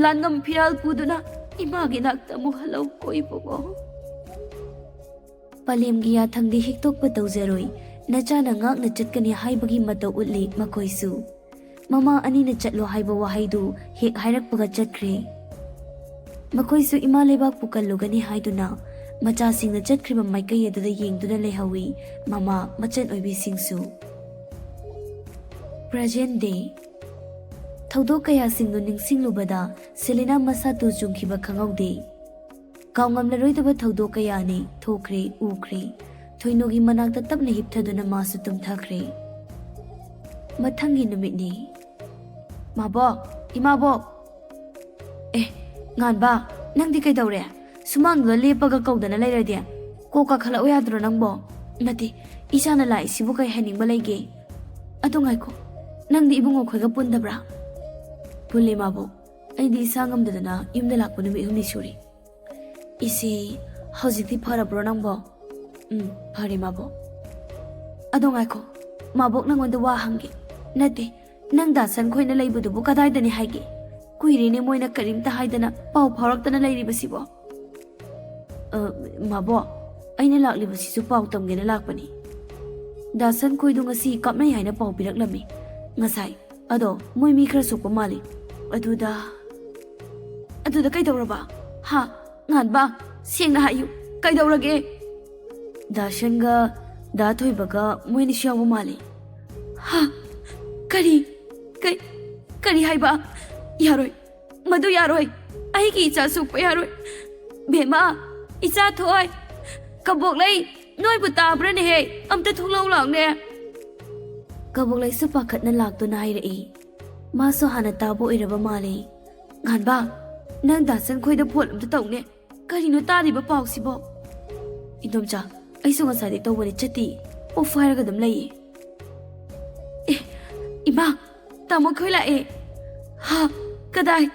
ꯂꯥꯟꯉꯝ ꯐꯤꯔꯥꯜ ꯄꯨꯗꯨꯅ ꯏꯃꯥꯒꯤ ꯅꯥꯛꯇ ꯑꯃꯨꯛ ꯍꯜꯂꯧꯀꯣ ꯏꯕꯨꯡꯉꯣ꯫ ꯄꯂꯦꯝꯒꯤ ꯌꯥꯊꯪꯗꯤ ꯍꯤꯛꯇꯣꯛꯄ ꯇꯧꯖꯔꯣꯏ꯫ ꯅꯆꯥꯅ ꯉꯥꯛꯅ ꯆꯠꯀꯅꯤ ꯍꯥꯏꯕꯒꯤ ꯃꯇꯧ ꯎꯠꯂꯤ ꯃꯈꯣꯏꯁꯨ꯫ ꯃꯃꯥ ꯑꯅꯤꯅ ꯆꯠꯂꯣ ꯍꯥꯏꯕ ꯋꯥꯍꯩꯗꯨ ꯍꯦꯛ ꯍꯥꯏꯔꯛꯄꯒ ꯆꯠꯈ꯭ꯔꯦ꯫ ꯃꯈꯣꯏꯁꯨ ꯏꯃꯥ ꯂꯩꯕꯥꯛꯄꯨ ꯀꯜꯂꯨꯒꯅꯤ ꯍꯥꯏꯗꯨꯅ ꯃꯆꯥꯁꯤꯡꯅ ꯆꯠꯈ꯭ꯔꯤꯕ ꯃꯥꯏꯀꯩ ꯑꯗꯨꯗ ꯌꯦꯡꯗꯨꯅ ꯂꯩꯍꯧꯏ ꯃꯃꯥ ꯃꯆꯟ ꯑꯣꯏꯕꯤꯁꯤꯡꯁꯨ꯫ Present day꯫ ꯊꯧꯗꯣꯛ ꯀꯌꯥꯁꯤꯡꯗꯨ ꯅꯤꯡꯁꯤꯡꯂꯨꯕꯗ ꯁꯦꯂꯤꯅꯥ ꯃꯁꯥ ꯇꯨ ꯆꯨꯡꯈꯤꯕ ꯈꯪꯍꯧꯗꯦ꯫ ꯀꯥꯎꯉꯝꯂꯔꯣꯏꯗꯕ ꯊꯧꯗꯣꯛ ꯀꯌꯥꯅꯤ ꯊꯣꯛꯈ꯭ꯔꯦ, ꯎꯈ꯭ꯔꯦ꯫ ꯊꯣꯏꯅꯣꯒꯤ ꯃꯅꯥꯛꯇ ꯇꯞꯅ ꯍꯤꯞꯊꯗꯨꯅ ꯃꯥꯁꯨ ꯇꯨꯝꯊꯈ꯭ꯔꯦ꯫ ꯃꯊꯪꯒꯤ ꯅꯨꯃꯤꯠꯅꯤ꯫ ꯃꯥꯕꯣꯛ, ꯏꯃꯥꯕꯣꯛ! ꯑꯦ, ꯉꯥꯟꯕ, ꯅꯪꯗꯤ ꯀꯩꯗꯧꯔꯦ? ꯁꯨꯃꯥꯡꯗꯨꯗ ꯂꯦꯞꯄꯒ ꯀꯧꯗꯅ ꯂꯩꯔꯗꯤ? ꯀꯣꯛ ꯀꯥꯈꯠꯂꯛꯎ ꯌꯥꯗ꯭ꯔꯣ ꯅꯪꯕꯣ? ꯅꯠꯇꯦ, ꯏꯆꯥꯅ ꯂꯥꯛꯏꯁꯤꯕꯨ ꯀꯩ ꯍꯥꯏꯅꯤꯡꯕ ꯂꯩꯒꯦ? ꯑꯗꯨ ꯉꯥꯏꯈꯣ, ꯅꯪꯗꯤ ꯏꯕꯨꯡꯉꯣ ꯈꯣꯏꯒ ꯄꯨꯟꯗꯕ꯭ꯔꯥ? ꯄꯨꯜꯂꯦ ꯃꯥꯕꯣꯛ, ꯑꯩꯗꯤ ꯏꯁꯥ ꯉꯝꯗꯗꯅ ꯌꯨꯝꯗ ꯂꯥꯛꯄ ꯅꯨꯃꯤꯠ ꯍꯨꯝꯅꯤ ꯁꯨꯔꯦ꯫ ꯏꯆꯦ, ꯍꯧꯖꯤꯛꯇꯤ ꯐꯔꯕ꯭ꯔꯣ ꯅꯪꯕꯣ? ꯎꯝ, ꯐꯔꯦ ꯃꯥꯕꯣꯛ꯫ ꯑꯗꯣ ꯉꯥꯏꯈꯣ, ꯃꯥꯕꯣꯛ ꯅꯪꯉꯣꯟꯗ ꯋꯥ ꯍꯪꯒꯦ꯫ ꯅꯠꯇꯦ, ꯅꯪ ꯗꯥ ꯁꯟ ꯈꯣꯏꯅ ꯂꯩꯕꯗꯨꯕꯨ ꯀꯗꯥꯏꯗꯅꯤ ꯍꯥꯏꯒꯦ? ꯀꯨꯏꯔꯦꯅꯦ ꯃꯣꯏꯅ ꯀꯔꯤꯝꯇ ꯍꯥꯏꯗꯅ ꯄꯥꯎ ꯐꯥꯎꯔꯛꯇꯅ ꯂꯩꯔꯤꯕꯁꯤꯕꯣ? ꯑ, ꯃꯥꯕꯣꯛ, ꯑꯩꯅ ꯂꯥꯛꯂꯤꯕꯁꯤꯁꯨ ꯄꯥꯎ ꯇꯝꯒꯦꯅ ꯂꯥꯛꯄꯅꯤ꯫ ꯗꯥ ꯁꯟ ꯈꯣꯏꯗꯣ ꯉꯁꯤ ꯀꯥꯞꯅꯩ ꯍꯥꯏꯅ ꯄꯥꯎ ꯄꯤꯔꯛꯂꯝꯃꯤ ꯉꯁꯥꯏ꯫ ꯑꯗꯣ ꯃꯣꯏ ꯃꯤ ꯈꯔ ꯁꯣꯛꯄ ꯃꯥꯜꯂꯤ꯫ ꯑꯗꯨꯗ, ꯑꯗꯨꯗ ꯀꯩꯗꯧꯔꯕ? ꯍꯥ? ꯉꯥꯟꯕ, ꯁꯦꯡꯅ ꯍꯥꯏꯌꯨ, ꯀꯩꯗꯧꯔꯒꯦ? ꯗꯥ ꯁꯟꯒ ꯗꯥ ꯊꯣꯏꯕꯒ ꯃꯣꯏ ꯑꯅꯤꯁꯨ ꯌꯥꯎꯕ ꯃꯥꯜꯂꯤ꯫ ꯍꯥ? ꯀꯔꯤ? ꯀꯩ-, ꯀꯔꯤ ꯍꯥꯏꯕ? ꯌꯥꯔꯣꯏ, ꯃꯗꯨ ꯌꯥꯔꯣꯏ꯫ ꯑꯩꯒꯤ ꯏꯆꯥ ꯁꯣꯛꯄ ꯌꯥꯔꯣꯏ꯫ ꯕꯦꯝꯃ, ꯏꯆꯥ ꯊꯣꯏ, ꯀꯕꯣꯛꯂꯩ, ꯅꯣꯏꯕꯨ ꯇꯥꯕ꯭ꯔꯅꯦꯍꯦ? ꯑꯝꯇ ꯊꯣꯛꯂꯛꯎ ꯂꯥꯎꯅꯦ꯫ ꯀꯕꯣꯛꯂꯩꯁꯨ ꯄꯥꯈꯠꯅ ꯂꯥꯛꯇꯨꯅ ꯍꯥꯏꯔꯛꯏ꯫ ꯃꯥꯁꯨ ꯍꯥꯟꯅ ꯇꯥꯕ ꯑꯣꯏꯔꯕ ꯃꯥꯜꯂꯦ꯫ ꯉꯥꯟꯕ, ꯅꯪ ꯗꯥ ꯁꯟ ꯈꯣꯏꯗ ꯐꯣꯟ ꯑꯝꯇ ꯇꯧꯅꯦ꯫ ꯀꯔꯤꯅꯣ ꯇꯥꯔꯤꯕ ꯄꯥꯎꯁꯤꯕꯣ? ꯏꯗꯣꯝꯆꯥ, ꯑꯩꯁꯨ ꯉꯁꯥꯏꯗꯩ ꯇꯧꯕꯅꯦ, ꯆꯠꯇꯦ꯫ ꯑꯣꯐ ꯍꯥꯏꯔꯒ ꯑꯗꯨꯝ ꯂꯩꯌꯦ꯫ ꯑꯦ, ꯏꯃꯥ, ꯇꯥꯃꯣ ꯈꯣꯏ ꯂꯥꯛꯑꯦ꯫ ꯍꯥ? ꯀꯗꯥꯏ?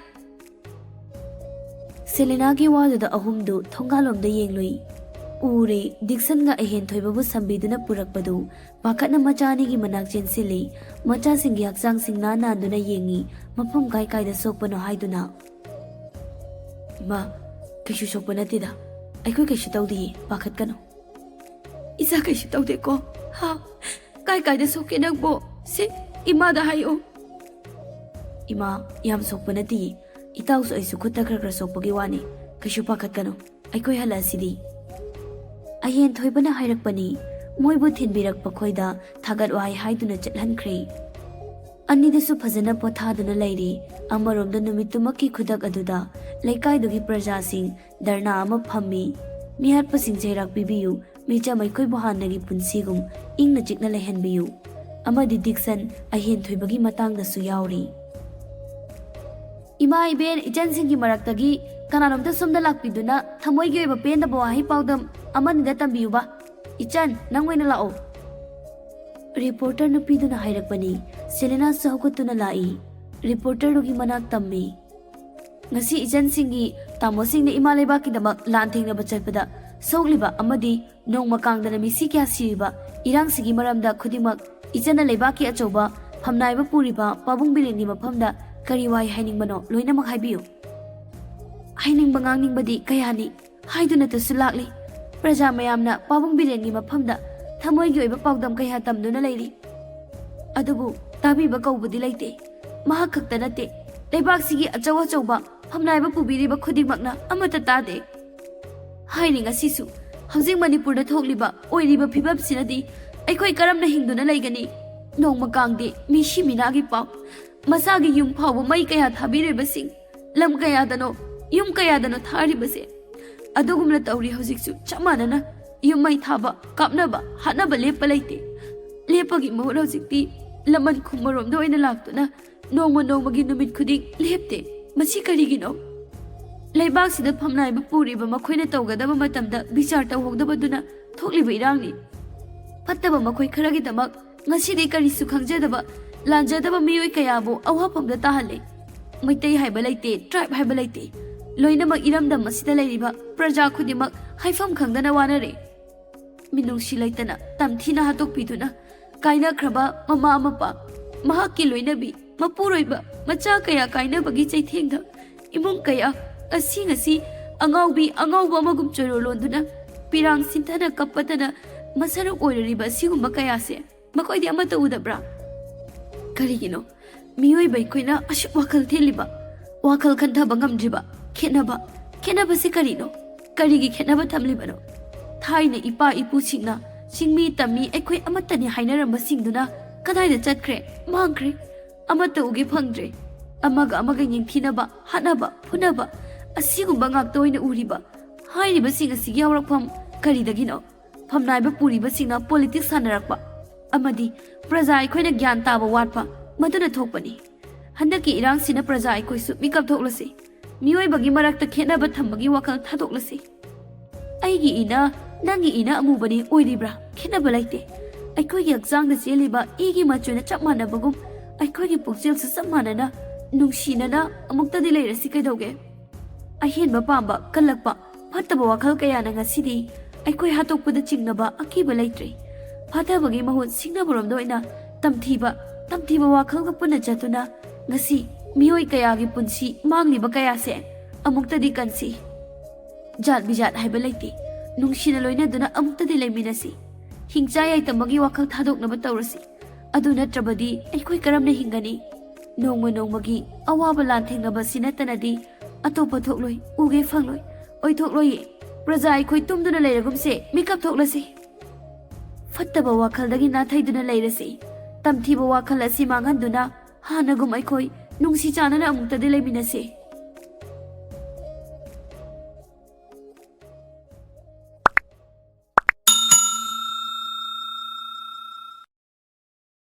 ꯁꯦꯂꯤꯅꯥꯒꯤ ꯋꯥꯗꯨꯗ ꯑꯍꯨꯝꯗꯨ ꯊꯣꯡꯒꯥꯜꯂꯣꯝꯗ ꯌꯦꯡꯂꯨꯏ꯫ ꯎꯔꯦ, ꯗꯤꯛꯁꯟꯒ ꯑꯍꯦꯟ ꯊꯣꯏꯕꯕꯨ ꯁꯝꯕꯤꯗꯨꯅ ꯄꯨꯔꯛꯄꯗꯨ꯫ ꯄꯥꯈꯠꯅ ꯃꯆꯥ ꯑꯅꯤꯒꯤ ꯃꯅꯥꯛ ꯆꯦꯟꯁꯤꯜꯂꯤ꯫ ꯃꯆꯥꯁꯤꯡꯒꯤ ꯍꯛꯆꯥꯡꯁꯤꯡ ꯅꯥꯟ ꯅꯥꯟꯗꯨꯅ ꯌꯦꯡꯉꯤ, ꯃꯐꯝ ꯀꯥꯏ ꯀꯥꯏꯗ ꯁꯣꯛꯄꯅꯣ ꯍꯥꯏꯗꯨꯅ꯫ "ꯏꯃꯥ, ꯀꯩꯁꯨ ꯁꯣꯛꯄ ꯅꯠꯇꯦꯗ꯫ ꯑꯩꯈꯣꯏ ꯀꯩꯁꯨ ꯇꯧꯗꯤꯌꯦ, ꯄꯥꯈꯠꯀꯅꯨ꯫" "ꯏꯆꯥ ꯀꯩꯁꯨ ꯇꯧꯗꯦꯀꯣ? ꯍꯥ? ꯀꯥꯏ ꯀꯥꯏꯗ ꯁꯣꯛꯀꯦ ꯅꯪꯕꯣ? ꯁꯤ, ꯏꯃꯥꯗ ꯍꯥꯏꯌꯣ꯫" "ꯏꯃꯥ, ꯌꯥꯝ ꯁꯣꯛꯄ ꯅꯠꯇꯤꯌꯦ꯫ ꯏꯇꯥꯎꯁꯨ ꯑꯩꯁꯨ ꯈꯨꯠꯇ ꯈꯔ ꯈꯔ ꯁꯣꯛꯄꯒꯤ ꯋꯥꯅꯤ꯫ ꯀꯩꯁꯨ ꯄꯥꯈꯠꯀꯅꯨ꯫ ꯑꯩꯈꯣꯏ ꯍꯜꯂꯛꯑꯁꯤꯗꯤ꯫" ꯑꯍꯦꯟ ꯊꯣꯏꯕꯅ ꯍꯥꯏꯔꯛꯄꯅꯤ꯫ ꯃꯣꯏꯕꯨ ꯊꯤꯟꯕꯤꯔꯛꯄ ꯈꯣꯏꯗ ꯊꯥꯒꯠ ꯋꯥꯍꯩ ꯍꯥꯏꯗꯨꯅ ꯆꯠꯍꯟꯈ꯭ꯔꯦ꯫ ꯑꯅꯤꯗꯨꯁꯨ ꯐꯖꯅ ꯄꯣꯊꯥꯗꯨꯅ ꯂꯩꯔꯤ꯫ ꯑꯃꯔꯣꯝꯗ ꯅꯨꯃꯤꯠꯇꯨꯃꯛꯀꯤ ꯈꯨꯗꯛ ꯑꯗꯨꯗ ꯂꯩꯀꯥꯏꯗꯨꯒꯤ ꯄ꯭ꯔꯖꯥꯁꯤꯡ ꯙꯔꯅꯥ ꯑꯃ ꯐꯝꯃꯤ꯫ "ꯃꯤꯍꯥꯠꯄꯁꯤꯡ ꯆꯩꯔꯥꯛ ꯄꯤꯕꯤꯌꯨ, ꯃꯤꯆꯝ ꯑꯩꯈꯣꯏꯕꯨ ꯍꯥꯟꯅꯒꯤ ꯄꯨꯟꯁꯤꯒꯨꯝ ꯏꯪꯅ ꯆꯤꯛꯅ ꯂꯩꯍꯟꯕꯤꯌꯨ꯫" ꯑꯃꯗꯤ ꯗꯤꯛꯁꯟ ꯑꯍꯦꯟ ꯊꯣꯏꯕꯒꯤ ꯃꯇꯥꯡꯗꯁꯨ ꯌꯥꯎꯔꯤ꯫ "ꯏꯃꯥ ꯏꯕꯦꯟ ꯏꯆꯟꯁꯤꯡꯒꯤ ꯃꯔꯛꯇꯒꯤ ꯀꯅꯥꯅꯣꯝꯇ ꯁꯣꯝꯗ ꯂꯥꯛꯄꯤꯗꯨꯅ ꯊꯃꯣꯏꯒꯤ ꯑꯣꯏꯕ ꯄꯦꯟꯗꯕ ꯋꯥꯍꯩ ꯄꯥꯎꯗꯝ ꯑꯃꯅꯤꯗ ꯇꯝꯕꯤꯌꯨꯕ꯫ ꯏꯆꯟ, ꯅꯪ ꯑꯣꯏꯅ ꯂꯥꯛꯑꯣ꯫" ꯔꯤꯄꯣꯔꯇꯔ ꯅꯨꯄꯤꯗꯨꯅ ꯍꯥꯏꯔꯛꯄꯅꯤ꯫ ꯁꯦꯂꯦꯅꯥꯁꯨ ꯍꯧꯒꯠꯇꯨꯅ ꯂꯥꯛꯏ꯫ ꯔꯤꯄꯣꯔꯇꯔꯗꯨꯒꯤ ꯃꯅꯥꯛ ꯇꯝꯃꯤ꯫ "ꯉꯁꯤ ꯏꯆꯟꯁꯤꯡꯒꯤ ꯇꯥꯃꯣꯁꯤꯡꯅ ꯏꯃꯥ ꯂꯩꯕꯥꯛꯀꯤꯗꯃꯛ ꯂꯥꯟ ꯊꯦꯡꯅꯕ ꯆꯠꯄꯗ ꯁꯣꯛꯂꯤꯕ ꯑꯃꯗꯤ ꯅꯣꯡꯃ ꯀꯥꯡꯗꯅ ꯃꯤꯁꯤ ꯀꯌꯥ ꯁꯤꯔꯤꯕ ꯏꯔꯥꯡꯁꯤꯒꯤ ꯃꯔꯝꯗ ꯈꯨꯗꯤꯡꯃꯛ ꯏꯆꯟꯅ ꯂꯩꯕꯥꯛꯀꯤ ꯑꯆꯧꯕ ꯐꯝꯅꯥꯏꯕ ꯄꯨꯔꯤꯕ ꯄꯥꯕꯨꯡ ꯕꯤꯔꯦꯟꯒꯤ ꯃꯐꯝꯗ ꯀꯔꯤ ꯋꯥꯍꯩ ꯍꯥꯏꯅꯤꯡꯕꯅꯣ ꯂꯣꯏꯅꯃꯛ ꯍꯥꯏꯕꯤꯌꯨ꯫" "ꯍꯥꯏꯅꯤꯡꯕ ꯉꯥꯡꯅꯤꯡꯕꯗꯤ ꯀꯌꯥꯅꯤ ꯍꯥꯏꯗꯨꯅꯇꯁꯨ ꯂꯥꯛꯂꯤ꯫ ꯄ꯭ꯔꯖꯥ ꯃꯌꯥꯝꯅ ꯄꯥꯕꯨꯡ ꯕꯤꯔꯦꯟꯒꯤ ꯃꯐꯝꯗ ꯊꯃꯣꯏꯒꯤ ꯑꯣꯏꯕ ꯄꯥꯎꯗꯝ ꯀꯌꯥ ꯇꯝꯗꯨꯅ ꯂꯩꯔꯤ꯫ ꯑꯗꯨꯕꯨ ꯇꯥꯕꯤꯕ ꯀꯧꯕꯗꯤ ꯂꯩꯇꯦ꯫ ꯃꯍꯥꯛ ꯈꯛꯇ ꯅꯠꯇꯦ, ꯂꯩꯕꯥꯛꯁꯤꯒꯤ ꯑꯆꯧ ꯑꯆꯧꯕ ꯐꯝꯅꯥꯏꯕ ꯄꯨꯕꯤꯔꯤꯕ ꯈꯨꯗꯤꯡꯃꯛꯅ ꯑꯃꯠꯇ ꯇꯥꯗꯦ꯫ ꯍꯥꯏꯔꯤ ꯉꯁꯤꯁꯨ, ꯍꯧꯖꯤꯛ ꯃꯅꯤꯄꯨꯔꯗ ꯊꯣꯛꯂꯤꯕ ꯑꯣꯏꯔꯤꯕ ꯐꯤꯕꯝꯁꯤꯅꯗꯤ ꯑꯩꯈꯣꯏ ꯀꯔꯝꯅ ꯍꯤꯡꯗꯨꯅ ꯂꯩꯒꯅꯤ? ꯅꯣꯡꯃ ꯀꯥꯡꯗꯦ, ꯃꯤꯁꯤ ꯃꯤꯅꯥꯒꯤ ꯄꯥꯎ, ꯃꯁꯥꯒꯤ ꯌꯨꯝ ꯐꯥꯎꯕ ꯃꯩ ꯀꯌꯥ ꯊꯥꯕꯤꯔꯤꯕꯁꯤꯡ, ꯂꯝ ꯀꯌꯥꯗꯅꯣ, ꯌꯨꯝ ꯀꯌꯥꯗꯅꯣ ꯊꯥꯔꯤꯕꯁꯦ꯫ ꯑꯗꯨꯒꯨꯝꯅ ꯇꯧꯔꯤ ꯍꯧꯖꯤꯛꯁꯨ ꯆꯞ ꯃꯥꯟꯅꯅ ꯌꯨꯝ ꯃꯩ ꯊꯥꯕ, ꯀꯥꯞꯅꯕ, ꯍꯥꯠꯅꯕ ꯂꯦꯞꯄ ꯂꯩꯇꯦ꯫ ꯂꯦꯞꯄꯒꯤ ꯃꯍꯨꯠ ꯍꯧꯖꯤꯛꯇꯤ ꯂꯃꯟ ꯈꯨꯝꯕꯔꯣꯝꯗ ꯑꯣꯏꯅ ꯂꯥꯛꯇꯨꯅ ꯅꯣꯡꯃ ꯅꯣꯡꯃꯒꯤ ꯅꯨꯃꯤꯠ ꯈꯨꯗꯤꯡ ꯂꯦꯞꯇꯦ꯫ ꯃꯁꯤ ꯀꯔꯤꯒꯤꯅꯣ? ꯂꯩꯕꯥꯛꯁꯤꯗ ꯐꯝꯅꯥꯏꯕ ꯄꯨꯔꯤꯕ ꯃꯈꯣꯏꯅ ꯇꯧꯒꯗꯕ ꯃꯇꯝꯗ ꯕꯤꯆꯥꯔ ꯇꯧꯍꯧꯗꯕꯗꯨꯅ ꯊꯣꯛꯂꯤꯕ ꯏꯔꯥꯡꯅꯤ꯫ ꯐꯠꯇꯕ ꯃꯈꯣꯏ ꯈꯔꯒꯤꯗꯃꯛ ꯉꯁꯤꯗꯤ ꯀꯔꯤꯁꯨ ꯈꯪꯖꯗꯕ, ꯂꯥꯟꯖꯗꯕ ꯃꯤꯑꯣꯏ ꯀꯌꯥꯕꯨ ꯑꯋꯥꯐꯝꯗ ꯇꯥꯍꯜꯂꯦ꯫ ꯃꯩꯇꯩ ꯍꯥꯏꯕ ꯂꯩꯇꯦ, ꯇ꯭ꯔꯥꯏꯕ ꯍꯥꯏꯕ ꯂꯩꯇꯦ꯫ ꯂꯣꯏꯅꯃꯛ ꯏꯔꯝꯗꯝ ꯑꯁꯤꯗ ꯂꯩꯔꯤꯕ ꯄ꯭ꯔꯖꯥ ꯈꯨꯗꯤꯡꯃꯛ ꯍꯥꯏꯐꯝ ꯈꯪꯗꯅ ꯋꯥꯅꯔꯦ꯫ ꯃꯤꯅꯨꯡꯁꯤ ꯂꯩꯇꯅ ꯇꯝꯊꯤꯅ ꯍꯥꯠꯇꯣꯛꯄꯤꯗꯨꯅ ꯀꯥꯏꯅꯈ꯭ꯔꯕ ꯃꯃꯥ ꯃꯄꯥ, ꯃꯍꯥꯛꯀꯤ ꯂꯣꯏꯅꯕꯤ, ꯃꯄꯨꯔꯣꯏꯕ, ꯃꯆꯥ ꯀꯌꯥ ꯀꯥꯏꯅꯕꯒꯤ ꯆꯩꯊꯦꯡꯗ ꯏꯃꯨꯡ ꯀꯌꯥ ꯑꯁꯤ ꯉꯁꯤ ꯑꯉꯥꯎꯕꯤ ꯑꯉꯥꯎꯕ ꯑꯃꯒꯨꯝ ꯆꯣꯏꯔꯣꯜ ꯂꯣꯟꯗꯨꯅ ꯄꯤꯔꯥꯡ ꯁꯤꯟꯊꯅ ꯀꯞꯄꯗꯅ ꯃꯁꯔꯨꯛ ꯑꯣꯏꯔꯔꯤꯕ ꯑꯁꯤꯒꯨꯝꯕ ꯀꯌꯥꯁꯦ ꯃꯈꯣꯏꯗꯤ ꯑꯃꯠꯇ ꯎꯗꯕ꯭ꯔꯥ? ꯀꯔꯤꯒꯤꯅꯣ ꯃꯤꯑꯣꯏꯕ ꯑꯩꯈꯣꯏꯅ ꯑꯁꯨꯛ ꯋꯥꯈꯜ ꯊꯦꯜꯂꯤꯕ, ꯋꯥꯈꯜ ꯈꯟꯊꯕ ꯉꯝꯗ꯭ꯔꯤꯕ? ꯈꯦꯠꯅꯕ, ꯈꯦꯠꯅꯕꯁꯤ ꯀꯔꯤꯅꯣ? ꯀꯔꯤꯒꯤ ꯈꯦꯠꯅꯕ ꯊꯝꯂꯤꯕꯅꯣ? ꯊꯥꯏꯅ ꯏꯄꯥ ꯏꯄꯨꯁꯤꯡꯅ ꯆꯤꯡꯃꯤ ꯇꯝꯃꯤ ꯑꯩꯈꯣꯏ ꯑꯃꯠꯇꯅꯤ ꯍꯥꯏꯅꯔꯝꯕꯁꯤꯡꯗꯨꯅ ꯀꯗꯥꯏꯗ ꯆꯠꯈ꯭ꯔꯦ? ꯃꯥꯡꯈ꯭ꯔꯦ꯫ ꯑꯃꯠꯇ ꯎꯒꯦ ꯐꯪꯗ꯭ꯔꯦ꯫ ꯑꯃꯒ ꯑꯃꯒ ꯌꯦꯡꯊꯤꯅꯕ, ꯍꯥꯠꯅꯕ, ꯐꯨꯅꯕ ꯑꯁꯤꯒꯨꯝꯕ ꯉꯥꯛꯇ ꯑꯣꯏꯅ ꯎꯔꯤꯕ꯫ ꯍꯥꯏꯔꯤꯕꯁꯤꯡ ꯑꯁꯤꯒꯤ ꯍꯧꯔꯛꯐꯝ ꯀꯔꯤꯗꯒꯤꯅꯣ? ꯐꯝꯅꯥꯏꯕ ꯄꯨꯔꯤꯕꯁꯤꯡꯅ ꯄꯣꯂꯤꯇꯤꯛꯁ ꯁꯥꯟꯅꯔꯛꯄ ꯑꯃꯗꯤ ꯄ꯭ꯔꯖꯥ ꯑꯩꯈꯣꯏꯅ ꯒ꯭ꯌꯥꯟ ꯇꯥꯕ ꯋꯥꯠꯄ ꯃꯗꯨꯅ ꯊꯣꯛꯄꯅꯤ꯫ ꯍꯟꯗꯛꯀꯤ ꯏꯔꯥꯡꯁꯤꯅ ꯄ꯭ꯔꯖꯥ ꯑꯩꯈꯣꯏꯁꯨ ꯃꯤꯀꯞ ꯊꯣꯛꯂꯁꯤ꯫ ꯃꯤꯑꯣꯏꯕꯒꯤ ꯃꯔꯛꯇ ꯈꯦꯠꯅꯕ ꯊꯝꯕꯒꯤ ꯋꯥꯈꯜ ꯊꯥꯗꯣꯛꯂꯁꯤ꯫ ꯑꯩꯒꯤ ꯏꯅ, ꯅꯪꯒꯤ ꯏꯅ ꯑꯃꯨꯕꯅꯤ ꯑꯣꯏꯔꯤꯕ꯭ꯔꯥ? ꯈꯦꯠꯅꯕ ꯂꯩꯇꯦ꯫ ꯑꯩꯈꯣꯏꯒꯤ ꯍꯛꯆꯥꯡꯗ ꯆꯦꯜꯂꯤꯕ ꯏꯒꯤ ꯃꯆꯨꯅ ꯆꯞ ꯃꯥꯟꯅꯕꯒꯨꯝ ꯑꯩꯈꯣꯏꯒꯤ ꯄꯨꯛꯆꯦꯜꯁꯨ ꯆꯞ ꯃꯥꯟꯅꯅ ꯅꯨꯡꯁꯤꯅꯅ ꯑꯃꯨꯛꯇꯗꯤ ꯂꯩꯔꯁꯤ ꯀꯩꯗꯧꯒꯦ? ꯑꯍꯦꯟꯕ ꯄꯥꯝꯕ, ꯀꯜꯂꯛꯄ, ꯐꯠꯇꯕ ꯋꯥꯈꯜ ꯀꯌꯥꯅ ꯉꯁꯤꯗꯤ ꯑꯩꯈꯣꯏ ꯍꯥꯠꯇꯣꯛꯄꯗ ꯆꯤꯡꯅꯕ ꯑꯀꯤꯕ ꯂꯩꯇ꯭ꯔꯦ꯫ ꯐꯥꯊꯕꯒꯤ ꯃꯍꯨꯠ ꯁꯤꯡꯅꯕꯔꯣꯝꯗ ꯑꯣꯏꯅ ꯇꯝꯊꯤꯕ, ꯇꯝꯊꯤꯕ ꯋꯥꯈꯜꯒ ꯄꯨꯟꯅ ꯆꯠꯇꯨꯅ ꯉꯁꯤ ꯃꯤꯑꯣꯏ ꯀꯌꯥꯒꯤ ꯄꯨꯟꯁꯤ ꯃꯥꯡꯂꯤꯕ ꯀꯌꯥꯁꯦ ꯑꯃꯨꯛꯇꯗꯤ ꯀꯟꯁꯤ꯫ ꯖꯥꯠ ꯕꯤꯖꯥꯠ ꯍꯥꯏꯕ ꯂꯩꯇꯦ꯫ ꯅꯨꯡꯁꯤꯅ ꯂꯣꯏꯅꯗꯨꯅ ꯑꯃꯨꯛꯇꯗꯤ ꯂꯩꯃꯤꯟꯅꯁꯤ꯫ ꯍꯤꯡꯆꯥ ꯌꯥꯏꯇꯝꯕꯒꯤ ꯋꯥꯈꯜ ꯊꯥꯗꯣꯛꯅꯕ ꯇꯧꯔꯁꯤ꯫ ꯑꯗꯨ ꯅꯠꯇ꯭ꯔꯕꯗꯤ ꯑꯩꯈꯣꯏ ꯀꯔꯝꯅ ꯍꯤꯡꯒꯅꯤ? ꯅꯣꯡꯃ ꯅꯣꯡꯃꯒꯤ ꯑꯋꯥꯕ ꯂꯥꯟꯊꯦꯡꯅꯕꯁꯤ ꯅꯠꯇꯅꯗꯤ ꯑꯇꯣꯞꯄ ꯊꯣꯛꯂꯣꯏ, ꯎꯒꯦ ꯐꯪꯂꯣꯏ, ꯑꯣꯏꯊꯣꯛꯂꯣꯏꯌꯦ꯫ ꯄ꯭ꯔꯖꯥ ꯑꯩꯈꯣꯏ ꯇꯨꯝꯗꯨꯅ ꯂꯩꯔꯒꯨꯝꯁꯦ, ꯃꯤꯀꯞ ꯊꯣꯛꯂꯁꯤ꯫ ꯐꯠꯇꯕ ꯋꯥꯈꯜꯗꯒꯤ ꯅꯥꯊꯩꯗꯨꯅ ꯂꯩꯔꯁꯤ꯫ ꯇꯝꯊꯤꯕ ꯋꯥꯈꯜ ꯑꯁꯤ ꯃꯥꯡꯍꯟꯗꯨꯅ ꯍꯥꯟꯅꯒꯨꯝ ꯑꯩꯈꯣꯏ ꯅꯨꯡꯁꯤ ꯆꯥꯟꯅꯅ ꯑꯃꯨꯛꯇꯗꯤ ꯂꯩꯃꯤꯟꯅꯁꯤ꯫